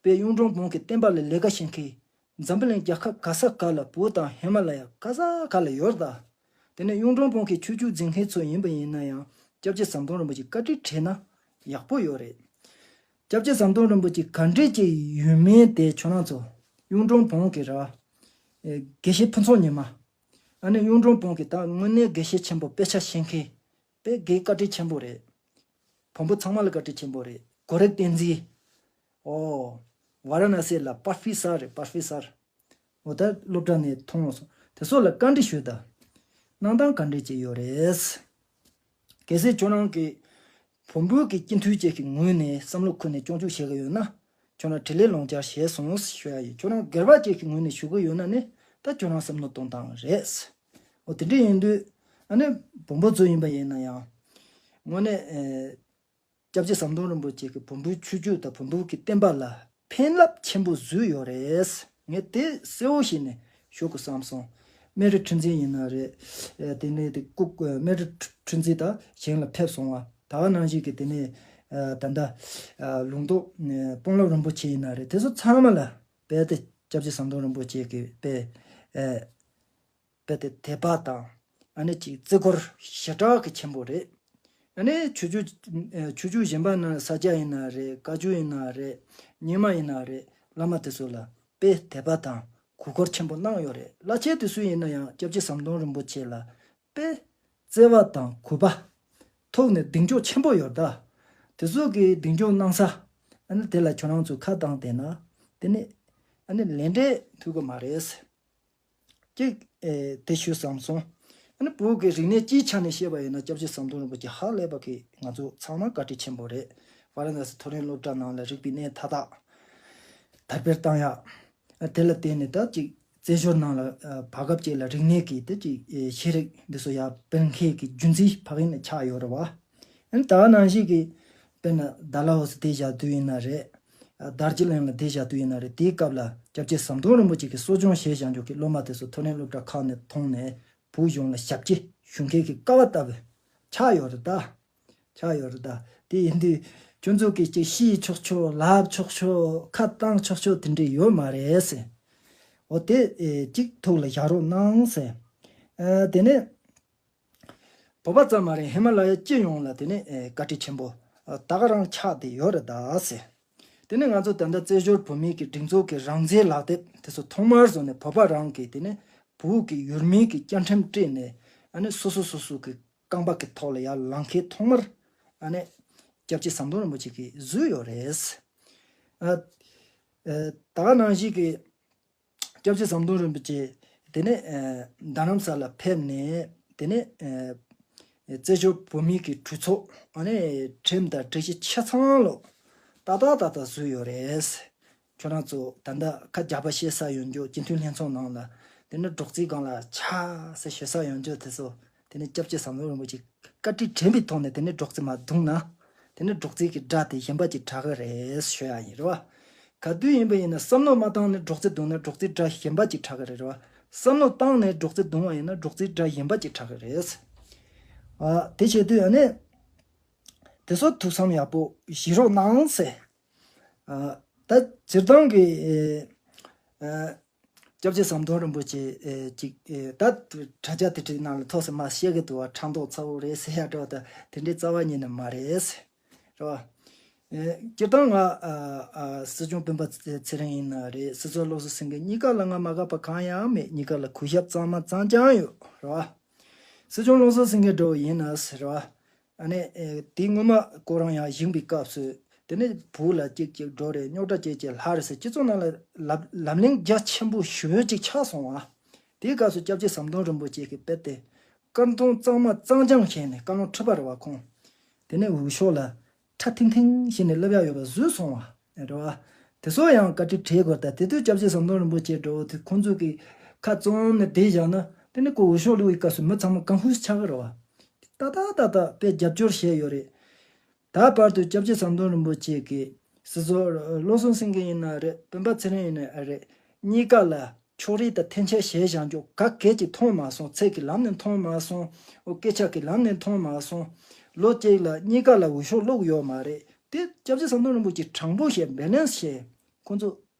པའི་གཡུང་དྲུང་བོན་གྱི་བསྟན་པ་ལ་ལས་ཀ་བྱེད་མཁན། འཛམ་བུ་གླིང་རྒྱལ་ཁབ་ག་ས་ག་ལ། བོད་དང་ཧི་མ་ལ་ཡ་ག་ས་ག་ལ་ཡོད་རེད་ད། དེ་ནས་གཡུང་དྲུང་བོན་གྱི་ཆོས་བརྒྱུད་འཛིན་མཁན་ཚོ་ཡིན་པ་ཡིན་ན་ཡང་སྐྱབས་རྗེ་ཟམ་གདོང་རིན་པོ་ཆེ་བཀའ་དྲིན་དྲན་ན་ཡག་པོ་ཡོད་རེད། སྐྱབས་རྗེ་ཟམ་གདོང་རིན་པོ་ཆེ་ག་འདྲས་ཅིག་ཡོད་མེད་དེ་ཁྱོད་རང་ཚོ་གཡུང་དྲུང་བོན་གྱི་ར། ཨེ། དགེ་བཤེས་ཕུན་ཚོགས་ཉི་མ། ཨ་ནི་གཡུང་དྲུང་བོན་གྱི་ད་དངོས་གནས་དགེ་བཤེས་ཆེན་པོ་དཔེ་ཆ་ཤེས་མཁན། དཔེ་དགེ་བཀའ་དྲིན་ཆེན་པོ་རེད། བོན་པོ་ཚང་མ་ལ་བཀའ་དྲིན་ཆེན་པོ་རེད། གོ་རིག་བསྟན་འཛིན། ཨོ། ཝཱ་ར་ཎ་སི་ལ་པར་ཕི་སར་རེད། པར་ཕི་སར། འོ། ད་སློབ་གྲྭ་ནས་མཐོང་སོང་། དེ་ཚོ་ལ་བཀའ་འདྲི་ཞུས་དང་། གནང་སྟངས་ག་འདྲས་ཅིག་ཡོད་རེད། གལ་སྲིད་ཁྱོད་རང་གིས་བོན་པོའི་གི་སྤྱི་འཐུས་ཅིག་གི་ངོས་ནས་བསམ་བློ་འཁོར་ནས་སྐྱོན་བརྗོད་བྱེད་ཀྱི་ཡོད་ན། ཁྱོད་རང་དྲིན་ལན་ལོག་འཇལ་བྱས་སོང་ཞུ་ཡ་ཡིན། ཁྱོད་རང་སྒེར་པ་ཅིག་གི་ངོས་ནས་ཞུ་གི་ཡོད་ན་ནི་ད་ཁྱོད་རང་བསམ་བློ་གཏོང་སྟངས་རེད། འོ། དེ་འདྲ་ཡིན་དུས་ཨ་ནི་བོན་པོ་ཚོ་ཡིན་པ་ཡིན་ན་ཡང་། དངོས་གནས། ཨེ། སྐྱབས་རྗེ་ཟམ་གདོང་རིན་པོ་ཆེ་གིས་བོན་པོའི་ཆོས་བརྒྱུད་དང་བོན་པོའི་གི་བསྟན་པ་ལ་ཕན་རླབས་ཆེན་པོ་བཟོས་ཡོད་རེད། ངས་དེ་གསལ་བོ་བྱས་ནས་ཞུ་དགོས་བསམ་སོང་། སྨན་རི་ཁྲི་འཛིན་ཡིན་ན་རེད། ཨེ། དེ་ནས་དེ་ལྐུགས། ཨེ། སྨན་རི་ཁྲི་འཛིན་ད་གཞན་ལ་ཕེབས་སོང་བ། ད་ག་ནང་བཞིན་གྱི་དེ་ནས། ཨེ། ད་ལྟ། ཨེ། ལུང་རྟོགས། ཨེ། དཔོན་སློབ་རིན་པོ་ཆེ་ཡིན་ན་རེད། དེ་ཚོ་ཚང་མ་ལ་རྦད་དེ་སྐྱབས་རྗེ་ཟམ་གདོང་རིན་པོ་ཆེ་གིས་དཔེ། ཨེ། རྦད་དེ་དད་པ་དང་། ཨ་ནི་ཅིག་བརྩི་བཀུར་ཞེ་དྲག་གི་ཆེན་པོ་རེད། ཨ་ནི་ཆོས་བརྒྱུད། ཨེ། ཆོས་བརྒྱུད་གཞན་པ་ན་ས་སྐྱ་ཡིན་ན་རེད། བཀའ་བརྒྱུད་ཡིན་ན་རེད། རྙིང་མ་ཡིན་ན་རེད། བླ་མ་དེ་ཚོ་ལ་དཔེ་དད་པ་དང་གུས་བཀུར་ཆེན་པོ་གནང་ཡོད་རེད། བླ་ཆེན་དེ་ཚོ་ཡིན་ན་ཡང་སྐྱབས་རྗེ་ཟམ་གདོང་རིན་པོ་ཆེ་ལ་དཔེ་བརྩེ་བ་དང་གུས་པ་ཐོག་ནས་གདེང་འཇོག་ཆེན་པོ་ཡོད་ད། དེ་ཚོ་གིས་གདེང་འཇོག་གནང་ས། ཨ་ནི་དེ་ལ་ཁྱོད་རང་ཚོས་ཁ་བཏང་བསྡད་ན། དེ་ནི་ཨ་ནི་ལས་འབྲས་ཐོབ་གི་མ་རེད། ཅིག་ཨེ། དེ་ཞུ་བསམ་སོང་། ཨ་ནི་བོད་ཀྱི་རིག་གནས་སྤྱིའི་ཆ་ནས་བཤད་པ་ཡིན་ན་སྐྱབས་རྗེ་ཟམ་གདོང་རིན་པོ་ཆེ་ཧ་ལས་པ་གི་ང་ཚོ་ཚང་མ་བཀའ་དྲིན་ཆེན་པོ་རེད། ཝཱ་ར་ཎ་སི་མཐོ་རིམ་སློབ་གྲྭ་ནང་ལ་རིག་པའི་གནས་མཐའ་དག་དར་སྤེལ་བཏང་ཡ། ཨ། དེ་ལ་བརྟེན་ནས་ད་ཅིག་རྩེད་འཇོར་ནང་ལ། ཨ། བར་སྐབས་ཅིག་ལ་རིག་གནས་ཀྱི་དེ་ཅིག་ཨེ། ཤེས་རིག་འདི་ཚོ་ཡར་སྤེལ་མཁན་གྱི་རྒྱུ་མཚན་ཕ་གི་ནས་ཆགས་ཡོད་རེད་བ། ཨ་ནི་ད་ག་ནང་བཞིན་གྱི་དཔེར་ན་ཌལ་ཧོ་སི་དེ་བཞག་དུས་ཡིན་ན་རེད། ཨ། དར་ཇི་ལིང་ལ་དེ་བཞག་དུས་ཡིན་ན་རེད། དེའི་སྐབས་ལ་སྐྱབས་རྗེ་ཟམ་གདོང་རིན་པོ་ཆེ་གིས་གསོ་སྐྱོང་བྱས་བཞག་འཇོག་གི་སློབ་མ་དེ་ཚོ་མཐོ་རིམ་སློབ་གྲྭ་ཁག་ནས་མཐོང་ནས་བོད་གཞུང་ལ་ཞབས་ཕྱི་ཞུ་མཁན་གྱི་ཀ་བ་ལྟ་བུ་ཆགས་ཡོད་རེད་ད། ཆགས་ཡོད་རེད་ད། དེ་ཡིན་དུས་ཁྱོད་ཚོ་གིས་ཅིག་ཤེས་ཆོག་ཆོག་ལབ་ཆོག་ཆོག་ཁ་བཏང་ཆོག་ཆོག་དེ་འདྲ་ཡོད་མ་རེད་ཟེར། འོ། དེ་ཨེ་ཅིག་ཐུགས་ལ་བཞག་རོགས་གནང་ཟེར། ཨ། དེ་ནས་བོད་པ་ཙམ་མ་རེད། ཧི་མ་ལ་ཡའི་སྤྱི་ཡོངས་ལ་དེ་ནས་ཨེ་བཀའ་དྲིན་ཆེན་པོ། ཨ། ད་ག་རང་ཆགས་བསྡད་ཡོད་རེད་ད་ཟེར། དེ་ནས་ང་ཚོ་ད་ལྟ་རྩེད་འཇོར་བོད་མིའི་གི་སྒྲིག་འཛུགས་ཀྱི་རང་བཙན་ལག་དེབ་དེ་ཚོ་ཐོག་མར་བཟོས་ནས་བོད་པ་རང་གིས་དེ་ནས་བོད་ཀྱི་ཡུལ་མིའི་གི་བཅའ་ཁྲིམས་སྤྲད་ནས། ཨ་ནི་སོ་སོ་སོ་སོ་གི་རྐང་པ་གི་ཐོག་ལ་ཡར་ལངས་མཁན་ཐོག་མར་ཨ་ནི་སྐྱབས་རྗེ་ཟམ་གདོང་རིན་པོ་ཆེ་གིས་བཟོས་ཡོད་རེད། ཨ། ཨ། ད་ག་ནང་བཞིན་གྱི་སྐྱབས་རྗེ་ཟམ་གདོང་རིན་པོ་ཆེ་དེ་ནས། ཨ། རྡ་རམ་ས་ལ་ཕེབས་ནས་དེ་ནས། ཨ། རྩེད་འཇོར་བོད་མིའི་གི་གྲོས་ཚོགས། ཨ་ནི་ཁྲིམས་དང་སྒྲིག་གཞི་ཆ་ཚང་ལོ་ཏག་ཏག་ཏག་ཏག་བཟོས་ཡོད་རེད། ཁྱོད་རང་ཚོ་ད་ལྟ་ཁ་རྒྱག་པ་བཤད་ས་ཡོད་འགྱོ། སྤྱི་འཐུས་ལྷན་ཚོགས་ནང་ལ་དེ་ནས་སྒྲོག་ཙེའི་སྒང་ལ་ཆ་ཟེར་ཞུ་ས་ཡོད་འགྱོ། དེ་ཚོ་དེ་ནས་སྐྱབས་རྗེ་ཟམ་གདོང་རིན་པོ་ཆེ་བཀའ་དྲིན་དྲན་པའི་ཐོག་ནས་དེ་ནས་སྒྲོག་ཙེ་མར་བརྡུངས་ན། དེ་ནས་སྒྲོག་ཙེ་གི་སྒྲ་དེ་གཞན་པ་ཅིག་གྲགས་ཀྱི་རེད་ཞུ་ཡ་ཡིན། རེད་བ། ག་དུས་ཡིན་པ་ཡིན་ན་བསམ་བློ་མ་བཏང་ནས་སྒྲོག་ཙེ་བརྡུངས་ན་སྒྲོག་ཙེ་སྒྲ་གཞན་པ་ཅིག་གྲགས་ཀྱི་རེད། རེད་བ། བསམ་བློ་བཏང་ནས་སྒྲོག་ཙེ་བརྡུངས་པ་ཡིན་ན་སྒྲོག་ཙེ་སྒྲ་གཞན་པ་ཅིག་གྲགས་ཀྱི་རེད། ཨ། དེ་བྱེད་དུས་ཨ་ནི་དེ་ཚོ་ཐུགས་བསམ་ཡག་པོ་བཞེས་རོགས་གནང་ཟེར། ཨ། ད་སྤྱིར་བཏང་གི། ཨ། ཨ། སྐྱབས་རྗེ་ཟམ་གདོང་རིན་པོ་ཆེ་ཨེ་ཅིག་ཨེ་ད་དྲ་རྒྱ་དེ་འདྲའི་ནང་ལ་ཐོག་སེ་མ་བཤད་གི་འདུག་བ། ཕྲག་དོག་ཚ་བོ་རེད་ཟེར་ཡ་འདྲ་བ་ད་དེ་འདྲའི་རྩ་བ་ཉིད་ནས་མ་རེད། རེད་བ། ཨེ་སྤྱིར་བཏང་ང་ཨ་ཨ་སྲིད་སྐྱོང་སྤེན་པ་ཚེ་ཚེ་རིང་ཡིན་ན་རེད། སྲིད་ཚོགས་བློ་བཟང་སེང་གེ་གཉིས་ཀ་ལ་ང་མ་དགའ་བ་གང་ཡང་མེད། གཉིས་ཀ་ལ་གུས་ཞབས་གཙང་མ་གཙང་རྐྱང་ཡོད། རེད་བ། སྲིད་སྐྱོང་བློ་བཟང་སེང་གེ་འདྲ་བོ་ཡིན་ན་ཟེར་བ། ཨ་ནི་ཨེ་དེ་སྔོན་མ་ཁོ་རང་ཡང་བཞེངས་པའི་སྐབས་སུ་དེ་ནི་བོད་ལ་གཅིག་གཅིག་འགྲོ་རེད། རྙོག་དྲ་བཅས་ཀྱི་ལྷག་རེད་ཟེར། སྤྱི་ཚོགས་ནང་ལ་ལབ་ལམ་ལྷོང་རྒྱ་ཆེན་པོ་ཞེ་པོ་ཅིག་ཆགས་སོང་བ། དེའི་སྐབས་སུ་སྐྱབས་རྗེ་ཟམ་གདོང་རིན་པོ་ཆེ་གིས་དཔེ་དེ་བཀའ་གདམས་གཙང་མ་གཙང་རྐྱང་བྱས་ནས། བཀའ་བློན་ཁྲི་པ་རེད་བ་ཁོང་། དེ་ནས་འོས་ཤོག་ལ་ཁྲ་ཐིང་ཐིང་བྱས་ནས་སླེབས་ཡ་ཡོད་པ་བཟོས་སོང་བ་རེད་བ། དེ་ཚོ་ཡང་བཀའ་དྲིན་དྲན་དགོས། ད་དེ་དུས་སྐྱབས་རྗེ་ཟམ་གདོང་རིན་པོ་ཆེ་འདྲ་བོ་དེ་ཁོང་ཚོ་གིས་ཁ་བཙུམ་ནས་བསྡད་བཞག་ན། དེ་ནི་ཁོ་འོས་ཤོག་བླུག་པའི་སྐབས་སུ་མི་ཚང་མ་ཀན་ཧུས་ཆགས་ཀྱི་རེད་བ། ཏག་ཏག་ཏག་ཏག་དཔེ་རྒྱབ་སྐྱོར་བྱས་ཡོད་རེད། ད་བར་དུ་སྐྱབས་རྗེ་ཟམ་གདོང་རིན་པོ་ཆེ་གིས་སྲིད་ཚོགས་བློ་བཟང་སེང་གེ་ཡིན་ན་རེད། སྤེན་པ་ཚེ་རིང་ཡིན་ན་རེད། གཉིས་ཀ་ལ་ཕྱོགས་རིས་དང་འཐེན་འཁྱེར་བྱས་བཞག་རྒྱུ་ག་གེ་ཅིག་མཐོང་མ་སོང་། ཚིག་གི་ལམ་ནས་མཐོང་མ་སོང་། འོ་སྐད་ཆ་གི་ལམ་ནས་མཐོང་མ་སོང་། ལོ་གཅིག་ལ་གཉིས་ཀ་ལ་འོས་ཤོག་བླུགས་ཡོད་མ་རེད། དེ་སྐྱབས་རྗེ་ཟམ་གདོང་རིན་པོ་ཆེ་དྲང་པོ་བྱས། བེ་ལེན་སི་བྱས། ཁོང་ཚོ་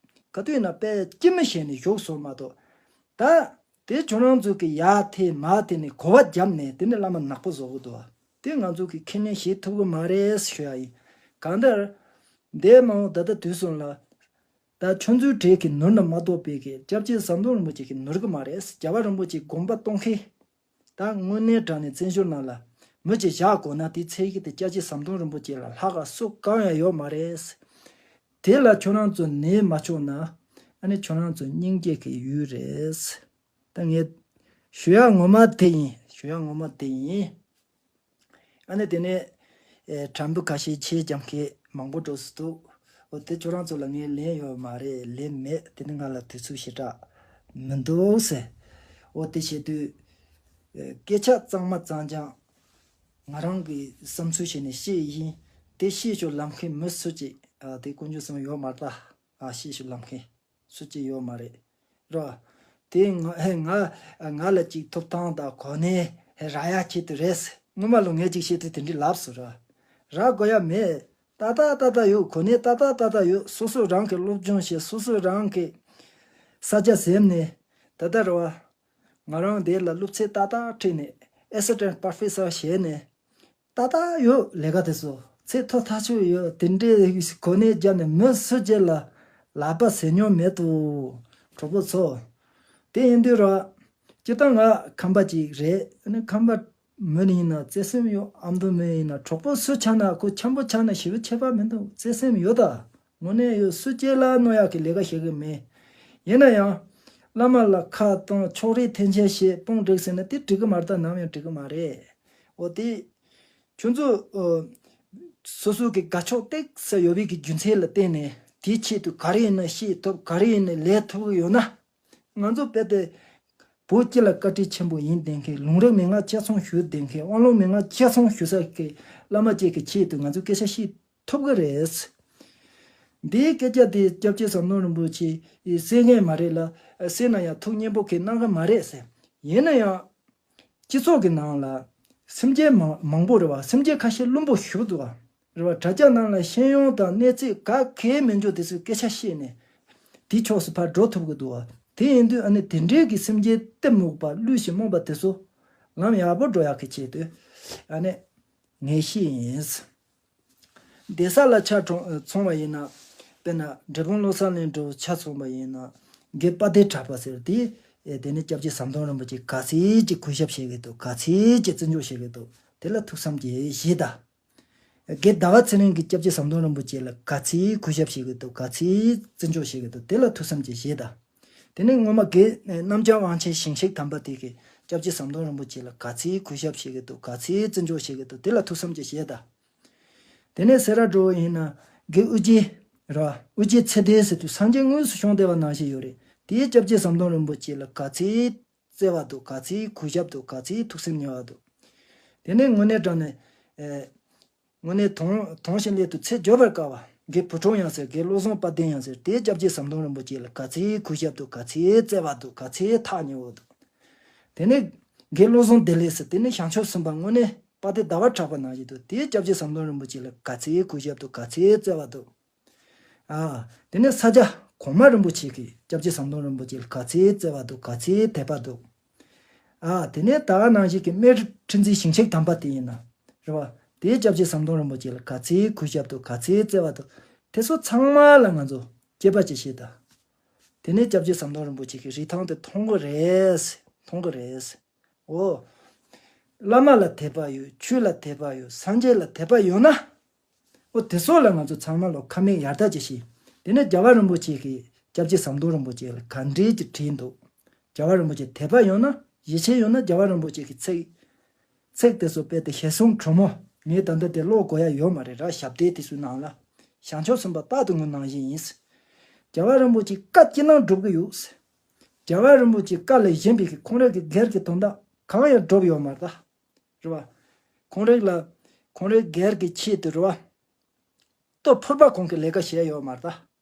ག་དུས་ཡིན་ན་དཔེ་སྐྱིད་མོ་བྱས་ནས་བཞུགས་སོང་མ་གཏོགས། ད་དེ་ཁྱོད་རང་ཚོ་གི་ཡར་འཐེན་མར་འཐེན་ནས་གོ་བ་བརྒྱབ་ནས་དེ་ནས་བླ་མ་ནག་པོ་བཟོ་གི་འདུག་བ། དེ་ང་ཚོ་གིས་ཁས་ལེན་བྱེད་ཐུབ་གི་མ་རེད་ཞུ་ཡ་ཡིན། གང་ལྟར་འདས་མ་འོངས་ད་ལྟ་དུས་གསུམ་ལ་ད་ཆོས་འཛིན་གྲལ་གྱི་ནོར་ན་མ་གཏོགས་པའི་གི་སྐྱབས་རྗེ་ཟམ་གདོང་རིན་པོ་ཆེ་གི་ནོར་གི་མ་རེད། རྒྱལ་བ་རིན་པོ་ཆེ་དགོངས་པ་གཏོང་མཁན། ད་དངོས་གནས་དྲང་གནས་བཙན་བྱོལ་ནང་ལ་མི་གཅིག་བཞག་དགོས་ན་དེ་ཚེ་གི་དེ་སྐྱབས་རྗེ་ཟམ་གདོང་རིན་པོ་ཆེ་ལས་ལྷག་ག་སུ་གང་ཡང་ཡོད་མ་རེད། དེ་ལ་ཁྱོད་རང་ཚོ་ནད་མ་ཆོག་ན་ཨ་ནི་ཁྱོད་རང་ཚོ་སྙིང་རྗེ་གི་ཡུལ་རེད། ད་ངས་ཞུ་ཡ་ངོ་མ་དེ་ཡིན། ཞུ་ཡ་ངོ་མ་དེ་ཡིན། ཨ་ནི་དེ་ནས་ཨེ་དྲ་འབུ་ཁ་ཤས་ཆེད་རྒྱབ་མཁན་མང་པོ་འགྲོ་སྲིད་འདུག་འོ་དེ་ཁྱོད་རང་ཚོ་ལ་ངས་ལན་ཡོད་མ་རེད། ལན་མེད། དེ་ནི་ང་ལ་དུས་ཚོད་ཞེ་དྲག་མི་འདུག་ཟེར། འོ་དེ་བྱེད་དུས་ཨེ་སྐད་ཆ་གཙང་མ་གཙང་རྐྱང་ང་རང་གི་བསམ་ཚུལ་བྱས་ནས་བཤད་ཡིན། དེ་བཤད་ཆོག་ལབ་མཁན་མི་སུ་གཅིག་ཨ་དེ་དཀོན་མཆོག་གསུམ་ཡོད་མ་རེད་ད། ཨ་བཤད་ཆོག་ལབ་མཁན་སུ་གཅིག་ཡོད་མ་རེད། རོ། དེ་ང་ཧེ་ང་ང་ལ་ཅིག་ཐོབ་ཐང་དང་གོ་གནས་ཧེ་རག་ཡ་ཆེད་དུ་རེད། སྔོན་མ་ལོ་ངས་ཅིག་བཤད་དུས་དེ་འདྲའི་ལབ་སོང་ར། རག་དགོས་ཡ་མེད། ཏག་ཏག་ཏག་ཏག་ཡོད། གོ་གནས་ཏག་ཏག་ཏག་ཏག་ཡོད། སོ་སོ་རང་གི་སློབ་སྦྱོང་བྱས། སོ་སོ་རང་གི་ས་ཆ་ཟིན་ནས་ད་ལྟ་རེད་བ། ང་རང་འདི་ལ་སློབ་ཚན་ཏག་ཏག་ཁྲིད་ནས་ཨེ་སི་སི་ཊེན་ཊི་པོ་རོ་ཕེ་སར་བྱས་ནས། ཏག་ཏག་ཡོད། ལས་ཀ་དེ་ཚོ་ཚད་མཐོ་ཐག་ཆོད་ཡོད། དེ་འདྲའི་གོ་གནས་བརྒྱབ་ནས་མི་སུ་གཅིག་ལ་ལག་པ་ཟིན་མྱོང་མེད་དོ། གྲོགས་པོ་ཚོ། དེ་ཡིན་དུས་ར། སྤྱིར་བཏང་ང་ཁམས་པ་ཅིག་རེད། ཨ་ནི་ཁམས་པ་མི་ཡིན་ན་བརྩེ་སེམས་ཡོད། ཨ་མདོ་མི་ཡིན་ན། གྲོགས་པོ་སུ་ཆགས་ན་ཁོ་འཆམ་པོ་ཆགས་ན་ཞེ་པོ་ཁྱད་པར་མི་འདུག་བརྩེ་སེམས་ཡོད་ད། དངོས་གནས་ཡོད། སུ་གཅིག་ལ་གནོད་ཡག་གི་ལས་ཀ་བྱེད་གི་མེད། ཡིན་ན་ཡང་བླ་མ་ལ་ཁ་གཏོང་། ཕྱོགས་རིས་འཐེན་འཁྱེར་བྱེད། དཔུང་བསྒྲིགས་ཟེར་ན་དེ་འགྲིག་གི་མ་རེད་ད། ནམ་ཡང་འགྲིག་གི་མ་རེད། འོ་དེ། ཁྱོད་ཚོ་ཨོ། སོ་སོ་གི་དགའ་ཕྱོགས་ཏོག་ཙམ་ཡོད་པའི་གི་རྒྱུ་མཚན་ལ་བརྟེན་ནས་དེའི་ཆེད་དུ་ག་རེ་ཡིན་ན་བཤད་ཐུབ། ག་རེ་ཡིན་ན་ལས་ཐུབ་གི་ཡོད་ན། ང་ཚོ་དཔེ་དེ་བོད་སྤྱི་ལ་བཀའ་དྲིན་ཆེན་པོ་ཡིན་བསྡད་མཁན། ལུང་རིགས་མན་ངག་ཆ་ཚང་ཞུ་བསྡད་མཁན། དབང་ལུང་མན་ངག་ཆ་ཚང་ཞུ་ས་གི་བླ་མ་བཅས་ཀྱི་ཆེད་དུ་ང་ཚོ་སྐད་ཆ་བཤད་ཐུབ་གི་རེད། འདིའི་སྐད་ཆ་དེ་སྐྱབས་རྗེ་ཟམ་གདོང་རིན་པོ་ཆེ་ཡིས་གསན་མཁན་མ་རེད་ལ། གསན་ན་ཡང་ཐུགས་མཉེས་པོ་གིས་གནང་གི་མ་རེད་ཟེར། ཡིན་ན་ཡང་། སྤྱི་ཚོགས་ཀྱི་ནང་ལ་སེམས་ཅན་མང་མང་པོ་རེད་བ། སེམས་ཅན་ཁ་ཤས་བླུན་པོ་ཞེ་པོ་འདུག་བ། རེད་བ། དྲ་རྒྱ་ནང་ལ་ཤེས་ཡོན་དང་གནས་ཚུལ་ག་གེ་མེད་འཇོག་དེ་ཚོའི་སྐད་ཆ་བཤད་ནས་དེའི་ཕྱོགས་སུ་ཕར་འགྲོ་ཐུབ་ཀྱི་འདུག་བ། དེ་ཡིན་དུས་ཨ་ནི་དེ་འདྲའི་གི་སེམས་ཅན་གཏི་མུག་པ་བླུན་ཞིང་རྨོངས་པ་དེ་ཚོ་ལམ་ཡག་པོ་འགྲོ་ཡག་གི་ཆེད་དུ་ཨ་ནི་ངས་བཤད་ཡིན། གདན་ས་ལ་ཆ་གྲོང་ཚོང་བ་ཡིན་ན། དཔེར་ན་འབྲས་སྤུངས་བློ་གསལ་གླིང་འགྲོ་ཆ་ཚོང་བ་ཡིན་ན། དགེ་དཔལ་ལྡན་གྲགས་པ་ཟེར་དེ། དེ་ནི་སྐྱབས་རྗེ་ཟམ་གདོང་རིན་པོ་ཆེ་ག་ཚད་ཅིག་གུས་ཞབས་བྱེད་གི་འདུག་ག་ཚད་ཅིག་བརྩི་འཇོག་བྱེད་གི་འདུག་དེ་ལ་ཐུགས་བསམ་ཅིག་བཞེས་དང་། དགེ་ཟླ་བ་ཚེ་རིང་གིས་སྐྱབས་རྗེ་ཟམ་གདོང་རིན་པོ་ཆེ་ལ་ག་ཚད་གུས་ཞབས་བྱེད་གི་འདུག་ག་ཚད་བརྩི་འཇོག་བྱེད་གི་འདུག་དེ་ལ་ཐུགས་བསམ་ཅིག་བཞེས་དང་། དེ་ནས་སྔོན་མ་དགེ་རྣམ་རྒྱལ་དབང་ཆེན་ཞིང་གཤེགས་དམ་པ་དེ་གིས་སྐྱབས་རྗེ་ཟམ་གདོང་རིན་པོ་ཆེ་ལ་ག་ཚད་གུས་ཞབས་བྱེད་གི་འདུག་ག་ཚད་བརྩི་འཇོག་བྱེད་གི་འདུག་དེ་ལ་ཐུགས་བསམ་ཅིག་བཞེས་དང་། དེ་ནས་སེ་ར་འགྲོ་བ་ཡིན་ན་དགེ་ཨུ་རྒྱན་ར། ཨུ་རྒྱན་ཚེ་བརྟན་ཟེར་དུས་སངས་རྒྱས་དངོས་སུ་བྱུང་བསྡད་པ་ནང་བཞིན་ཡོད་རེད། དེའི་སྐྱབས་རྗེ་ཟམ་གདོང་རིན་པོ་ཆེ་ལ་ག་ཚད་བརྩེ་བ་འདུག་ག་ཚད་གུས་ཞབས་འདུག་ག་ཚད་ཐུགས་སེམས་མཉེས་པ་འདུག་དེ་ནས་དངོས་གནས་དྲང་གནས། ཨེ། དངོས་གནས་དོན་དོན་བཞིན་སླད་དུ་ཚེ་འཇོག་པར་དཀའ་བ་དགེ་བུ་ཁྲོན་ཡང་ཟེར། དགེ་བློ་བཟང་དཔལ་ལྡན་ཡང་ཟེར། དེའི་སྐྱབས་རྗེ་ཟམ་གདོང་རིན་པོ་ཆེ་ལ་ག་ཚད་གུས་ཞབས་འདུག་ག་ཚད་བརྩེ་བ་འདུག་ག་ཚད་ཐག་ཉེ་བོ་འདུག་དེ་ནས་དགེ་བློ་བཟང་བདེ་ལེགས་ཟེར། དེ་ནི་བྱང་ཆུབ་སེམས་དཔའ་དངོས་གནས་དཔལ་ལྡན་ཟླ་བ་གྲགས་པ་ནང་བཞིན་འདུག་དེའི་སྐྱབས་རྗེ་ཟམ་གདོང་རིན་པོ་ཆེ་ལ་ག་ཚད་གུས་ཞབས་འདུག་ག་ཚད་བརྩེ་བ་འདུག་ཨ། དེ་ནས་ས་སྐྱ་ གོང་མ་རིན་པོ་ཆེ་གིས་སྐྱབས་རྗེ་ཟམ་གདོང་རིན་པོ་ཆེ་ལ་ག་ཚད་བརྩེ་བ་འདུག་ག་ཚད་དད་པ་འདུག་ཨ་དེ་ནས་ད་ག་ནང་བཞིན་གྱི་སྨན་རི་ཁྲི་འཛིན་ཞིང་གཤེགས་དམ་པ་དེ་ཡིན་ན་རེད་བ། དེའི་སྐྱབས་རྗེ་ཟམ་གདོང་རིན་པོ་ཆེ་ལ་ག་ཚད་གུས་ཞབས་འདུག་ག་ཚད་བརྩེ་བ་འདུག་དེ་ཚོ་ཚང་མ་ལ་ང་ཚོ་དཔྱད་པ་ཅིག་བྱེད་དང་། དེ་ནས་སྐྱབས་རྗེ་ཟམ་གདོང་རིན་པོ་ཆེ་གི་རིན་ཐང་དེ་མཐོང་གི་རེད། མཐོང་གི་རེད། འོ། བླ་མ་ལ་དད་པ་ཡོད། ཆོས་ལ་དད་པ་ཡོད། སངས་རྒྱས་ལ་དད་པ་ཡོད་ན། འོ་དེ་ཚོ་ལ་ང་ཚོ་ཚང་མ་ལོ་ཁ་མིག་ཡར་ལྟ་ཅིག་བྱེད། དེ་ནས་རྒྱལ་བ་རིན་པོ་ཆེ་གིས་སྐྱབས་རྗེ་ཟམ་གདོང་རིན་པོ་ཆེ་ལ་ག་འདྲས་ཀྱི་དྲིས་འདུག་རྒྱལ་བ་རིན་པོ་ཆེ་དད་པ་ཡོད་ན་ཡིད་ཆེས་ཡོད་ན་རྒྱལ་བ་རིན་པོ་ཆེ་གི་ཚིག་ཚིག་དེ་ཚོ་དཔེ་དེ་ཞལ་གསུང་དྲོན་མོ་ངས་ད་ལྟ་དེ་ཀློག་དགོས་ཡ་ཡོད་མ་རེད་ར། ཞབས་བརྟན་དེ་ཚོའི་ནང་ལ་བྱང་ཆུབ་སེམས་དཔའ་རྟག་ཏུ་ངུ་ནང་བཞིན་ཡིན། རྒྱལ་བ་རིན་པོ་ཆེ་བཀའ་ཅི་གནང་སྒྲུབ་གི་ཡོད། རྒྱལ་བ་རིན་པོ་ཆེ་བཀའ་ལས་གཞན་པའི་གི་ཁོང་རང་གི་སྒེར་གྱི་དོན་དག་གང་ཡང་སྒྲུབ་ཡོད་མ་རེད་ད། རེད་བ། ཁོང་རང་ལ་ཁོང་རང་སྒེར་གྱི་ཆེད་དུ་རེད་བ། ལྟོ་ཕོར་པ་གང་གི་ལས་ཀ་བྱས་ཡོད་མ་རེད་ད།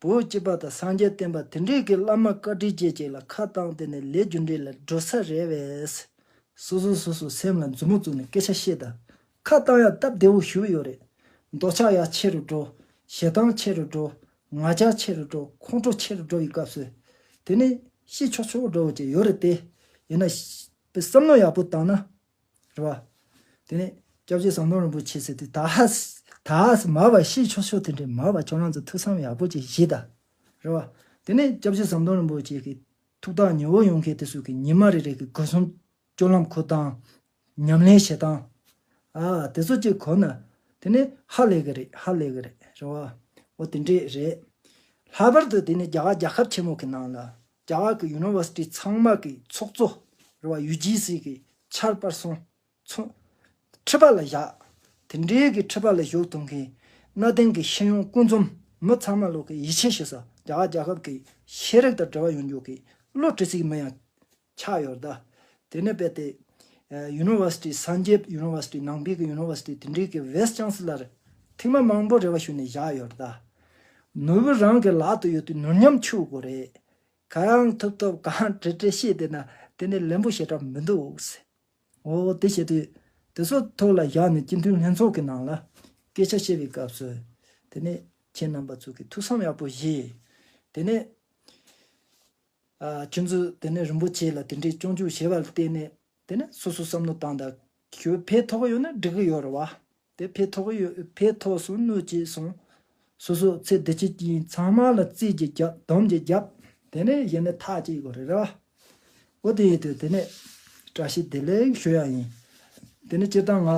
བོད་སྤྱི་པ་དང་སངས་རྒྱས་བསྟན་པ་དེ་འདྲའི་གི་བླ་མ་བཀའ་དྲིན་ཅན་ཅིག་ལ་ཁ་བཏང་དེ་ནས་ལས་རྒྱུ་འབྲས་ལ་འགྲོ་ས་རེད་བས། སོ་སོ་སོ་སོ་སེམས་ལ་མཛུབ་མོ་བཙུགས་ནས་སྐད་ཆ་བཤད་དང་། ཁ་བཏང་ཡ་སྟབས་བདེ་བོ་ཞུ་ཡོད་རེད། འདོད་ཆགས་ཡ་ཆེ་རུ་འགྲོ། ཞེ་སྡང་ཆེ་རུ་འགྲོ། ང་རྒྱལ་ཆེ་རུ་འགྲོ། ཁོང་ཁྲོ་ཆེ་རུ་འགྲོ་བའི་སྐབས་སུ། དེ་ནས་ཤི་ཆོག་ཆོག་འགྲོ་བ་ཅིག་ཡོད་རེད་དེ། ཡིན་ན་བསམ་བློ་ཡག་པོ་བཏང་ན། རེད་བ། དེ་ནས་སྐྱབས་རྗེ་ཟམ་གདོང་རིན་པོ་ཆེ་ཟེར་དུས་ད་ཧ་ད་ཧ་མ་བ་ཤི་ཆོག་ཆོག་དེ་འདྲས་མ་བ་ཁྱོད་རང་ཚོ་ཐུགས་བསམ་ཡག་པོ་ཅིག་བཞེས་ད། རེད་བ། དེ་ནས་སྐྱབས་རྗེ་ཟམ་གདོང་རིན་པོ་ཆེ་གི་ཐུགས་ཐག་ཉེ་བོ་ཡོང་མཁན་དེ་ཚོ་གི་ཉི་མ་རེ་རེ་གི་སྒོ་གསུམ་སྤྱོད་ལམ་ཁུར་སྟངས། ཉམས་ལེན་བྱེད་སྟངས། ཨ་དེ་ཚོ་གཅིག་གོ་ན། དེ་ནས་ཧ་ལས་གི་རེད། ཧ་ལས་གི་རེད། རེད་བ། འོ་དེ་འདྲས་རེད། ལྷག་པར་དུ་དེ་ནས་རྒྱ་གར་རྒྱལ་ཁབ་ཆེན་མོ་གི་ནང་ལ་རྒྱ་གར་གི་ཡུ་ནི་ཝར་སི་ཊི་ཚང་མ་གི་ཚོགས་གཙོ་རེད་བ། ཡུ་ཇི་སི་གི་ཆེར་པར་སོན་ཚོ་ཁྲི་པ་ལ་བཞག་དེ་འདྲའི་གི་ཁྲི་པ་ལ་བཞུགས་གཏོང་མཁན་གནའ་དེང་གི་ཤེས་ཡོན་ཀུན་འཛོམས་མི་ཚང་མ་ལོག་གི་ཡིད་ཆེས་ཞུ་ས་རྒྱ་གར་རྒྱལ་ཁབ་གི་ཤེས་རིག་དང་འབྲེལ་བ་ཡོད་འཇོག་གི་བློ་གྲོས་ཚིག་མི་ཡང་ཆགས་ཡོད་ད། དེ་ནས་དཔེ་དེ། ཡུ་ནི་ཝར་སི་ཊི་སངས་རྒྱས་ཡུ་ནི་ཝར་སི་ཊི་ནང་པའི་གི་ཡུ་ནི་ཝར་སི་ཊི་དེ་འདྲའི་གི་ཝེ་སི་ཅང་སི་ལར་ཐེངས་མ་མང་པོ་རེ་བ་ཞུས་ནས་བཞག་ཡོད་ད། ནོར་བུ་རང་གི་ལག་ཏུ་ཡོད་དུས་ནོར་ཉམས་ཆུ་དགོས་རེད། གང་ཐུབ་ཐུབ་གང་བྲེལ་བྲེལ་བཤད་དེ་ན་དེ་ནས་ལན་པོ་ཞེ་དྲག་མི་འདུག་ཟེར། འོ་དེ་བྱེད་དུས། དེ་ཚོ་ཐོག་ལ་བཞག་ནས་སྤྱི་འཐུས་ལྷན་ཚོགས་ཀྱི་ནང་ལ་སྐད་ཆ་བཤད་པའི་སྐབས་སུ། དེ་ནས་ཁྱེད་རྣམ་པ་ཚོ་གིས་ཐུགས་བསམ་ཡག་པོ་བཞེས། དེ་ནས། ཨ་ཁྱོད་ཚོས་དེ་ནས་རིན་པོ་ཆེ་ལ་དེ་འདྲའི་སྐྱོན་བརྗོད་བྱས་པ་ལ་བརྟེན་ནས་དེ་ནས་སོ་སོ་བསམ་བློ་བཏང་དང་། ཁྱོད་ཕན་ཐོགས་ཡོད་ན་འགྲིག་གི་ཡོད་རེད་བ། དེ་ཕན་ཐོགས་ཡོད་ཕན་ཐོགས་སོང་གནོད་བྱས་སོང་། སོ་སོ་ཚེ་འདི་ཕྱི་གཅིག་ཡིན་ཚང་མ་ལ་རྩིས་ཀྱི་རྒྱབ་སྡོམ་གྱི་རྒྱབ། དེ་ནས་གཞི་ནས་ཐག་བཅད་དགོས་རེད་ར། འོ་དེ་ཡིན་དུས་དེ་ནས་བཀྲ་ཤིས་བདེ་ལེགས་ཞུ་ཡ་ཡིན། དེ་ནས་སྤྱིར་བཏང་ང་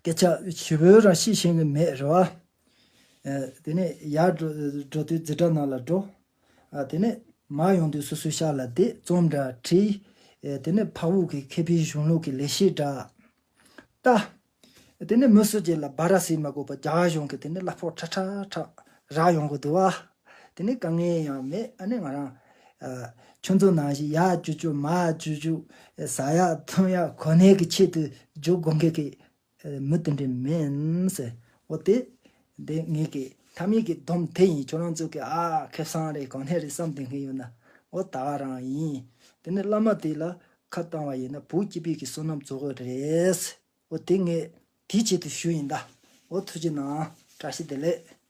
སྐད་ཆ་ཞེ་པོ་རང་བཤད་ཤེས་ཀྱི་མེད་རེད་བ། ཨ་དེ་ནས་ཡར་འགྲོ་འགྲོ་དུས་འཛིན་གྲྭ་ནང་ལ་འགྲོ། ཨ་དེ་ནས་མར་ཡོང་དུས་སོ་སོའི་ཤག་ལ་བསྡད་རྩོམ་འདྲ་བྲིས། ཨ་དེ་ནས་འཕགས་བོད་ཀྱི་མཁས་པའི་གཞུང་ལུགས་ཀྱི་ལེགས་བཤད་འདྲ། ལྟ། དེ་ནས་མི་སུ་གཅིག་ལ་སྦ་ར་ཟེར་མ་དགོས་པ་རྒྱ་གར་གཞུང་གི་དེ་ནས་གླ་ཕོགས་ཁྲ་ཁྲ་ཁྲ་རག་ཡོང་གི་འདུག་བ། དེ་ནས་དཀའ་ངལ་ཡང་མེད། ཨ་ནི་ང་རང་ཨ་ཁྱོད་ཚོ་ནང་བཞིན་ཡར་རྒྱུག་རྒྱུག་མར་རྒྱུག་རྒྱུག་ཟ་ཡག་འཐུང་ཡག་གོ་གནས་ཀྱི་ཆེད་དུ་རྒྱུག་དགོས་མཁན་གྱི་ཨ་མི་དེ་འདྲ་མིན་ཟེར། འོ་དེ་འདི་ངེད་ཀྱི་མཐའ་མའི་གི་སྡོམ་དེ་ཡིན། ཁྱོད་རང་ཚོ་གི་ཨ་ཁེ་བཟང་རེད་གོ་གནས་རེད་བསམ་བསྡད་མཁན་ཡོད་ན་འོ་ད་ག་རང་ཡིན། དེ་ནས་བླ་མ་དེ་ལ་ཁ་བཏང་བ་ཡིན་ན་བོད་སྤྱི་པའི་གི་བསོད་ནམས་རྫོགས་གི་རེད། འོ་དེ་ངས་དེའི་ཆེད་དུ་ཞུས་ཡིན་ད། འོ་ཐུགས་རྗེ་གནང་། བཀྲ་ཤིས་བདེ་ལེགས།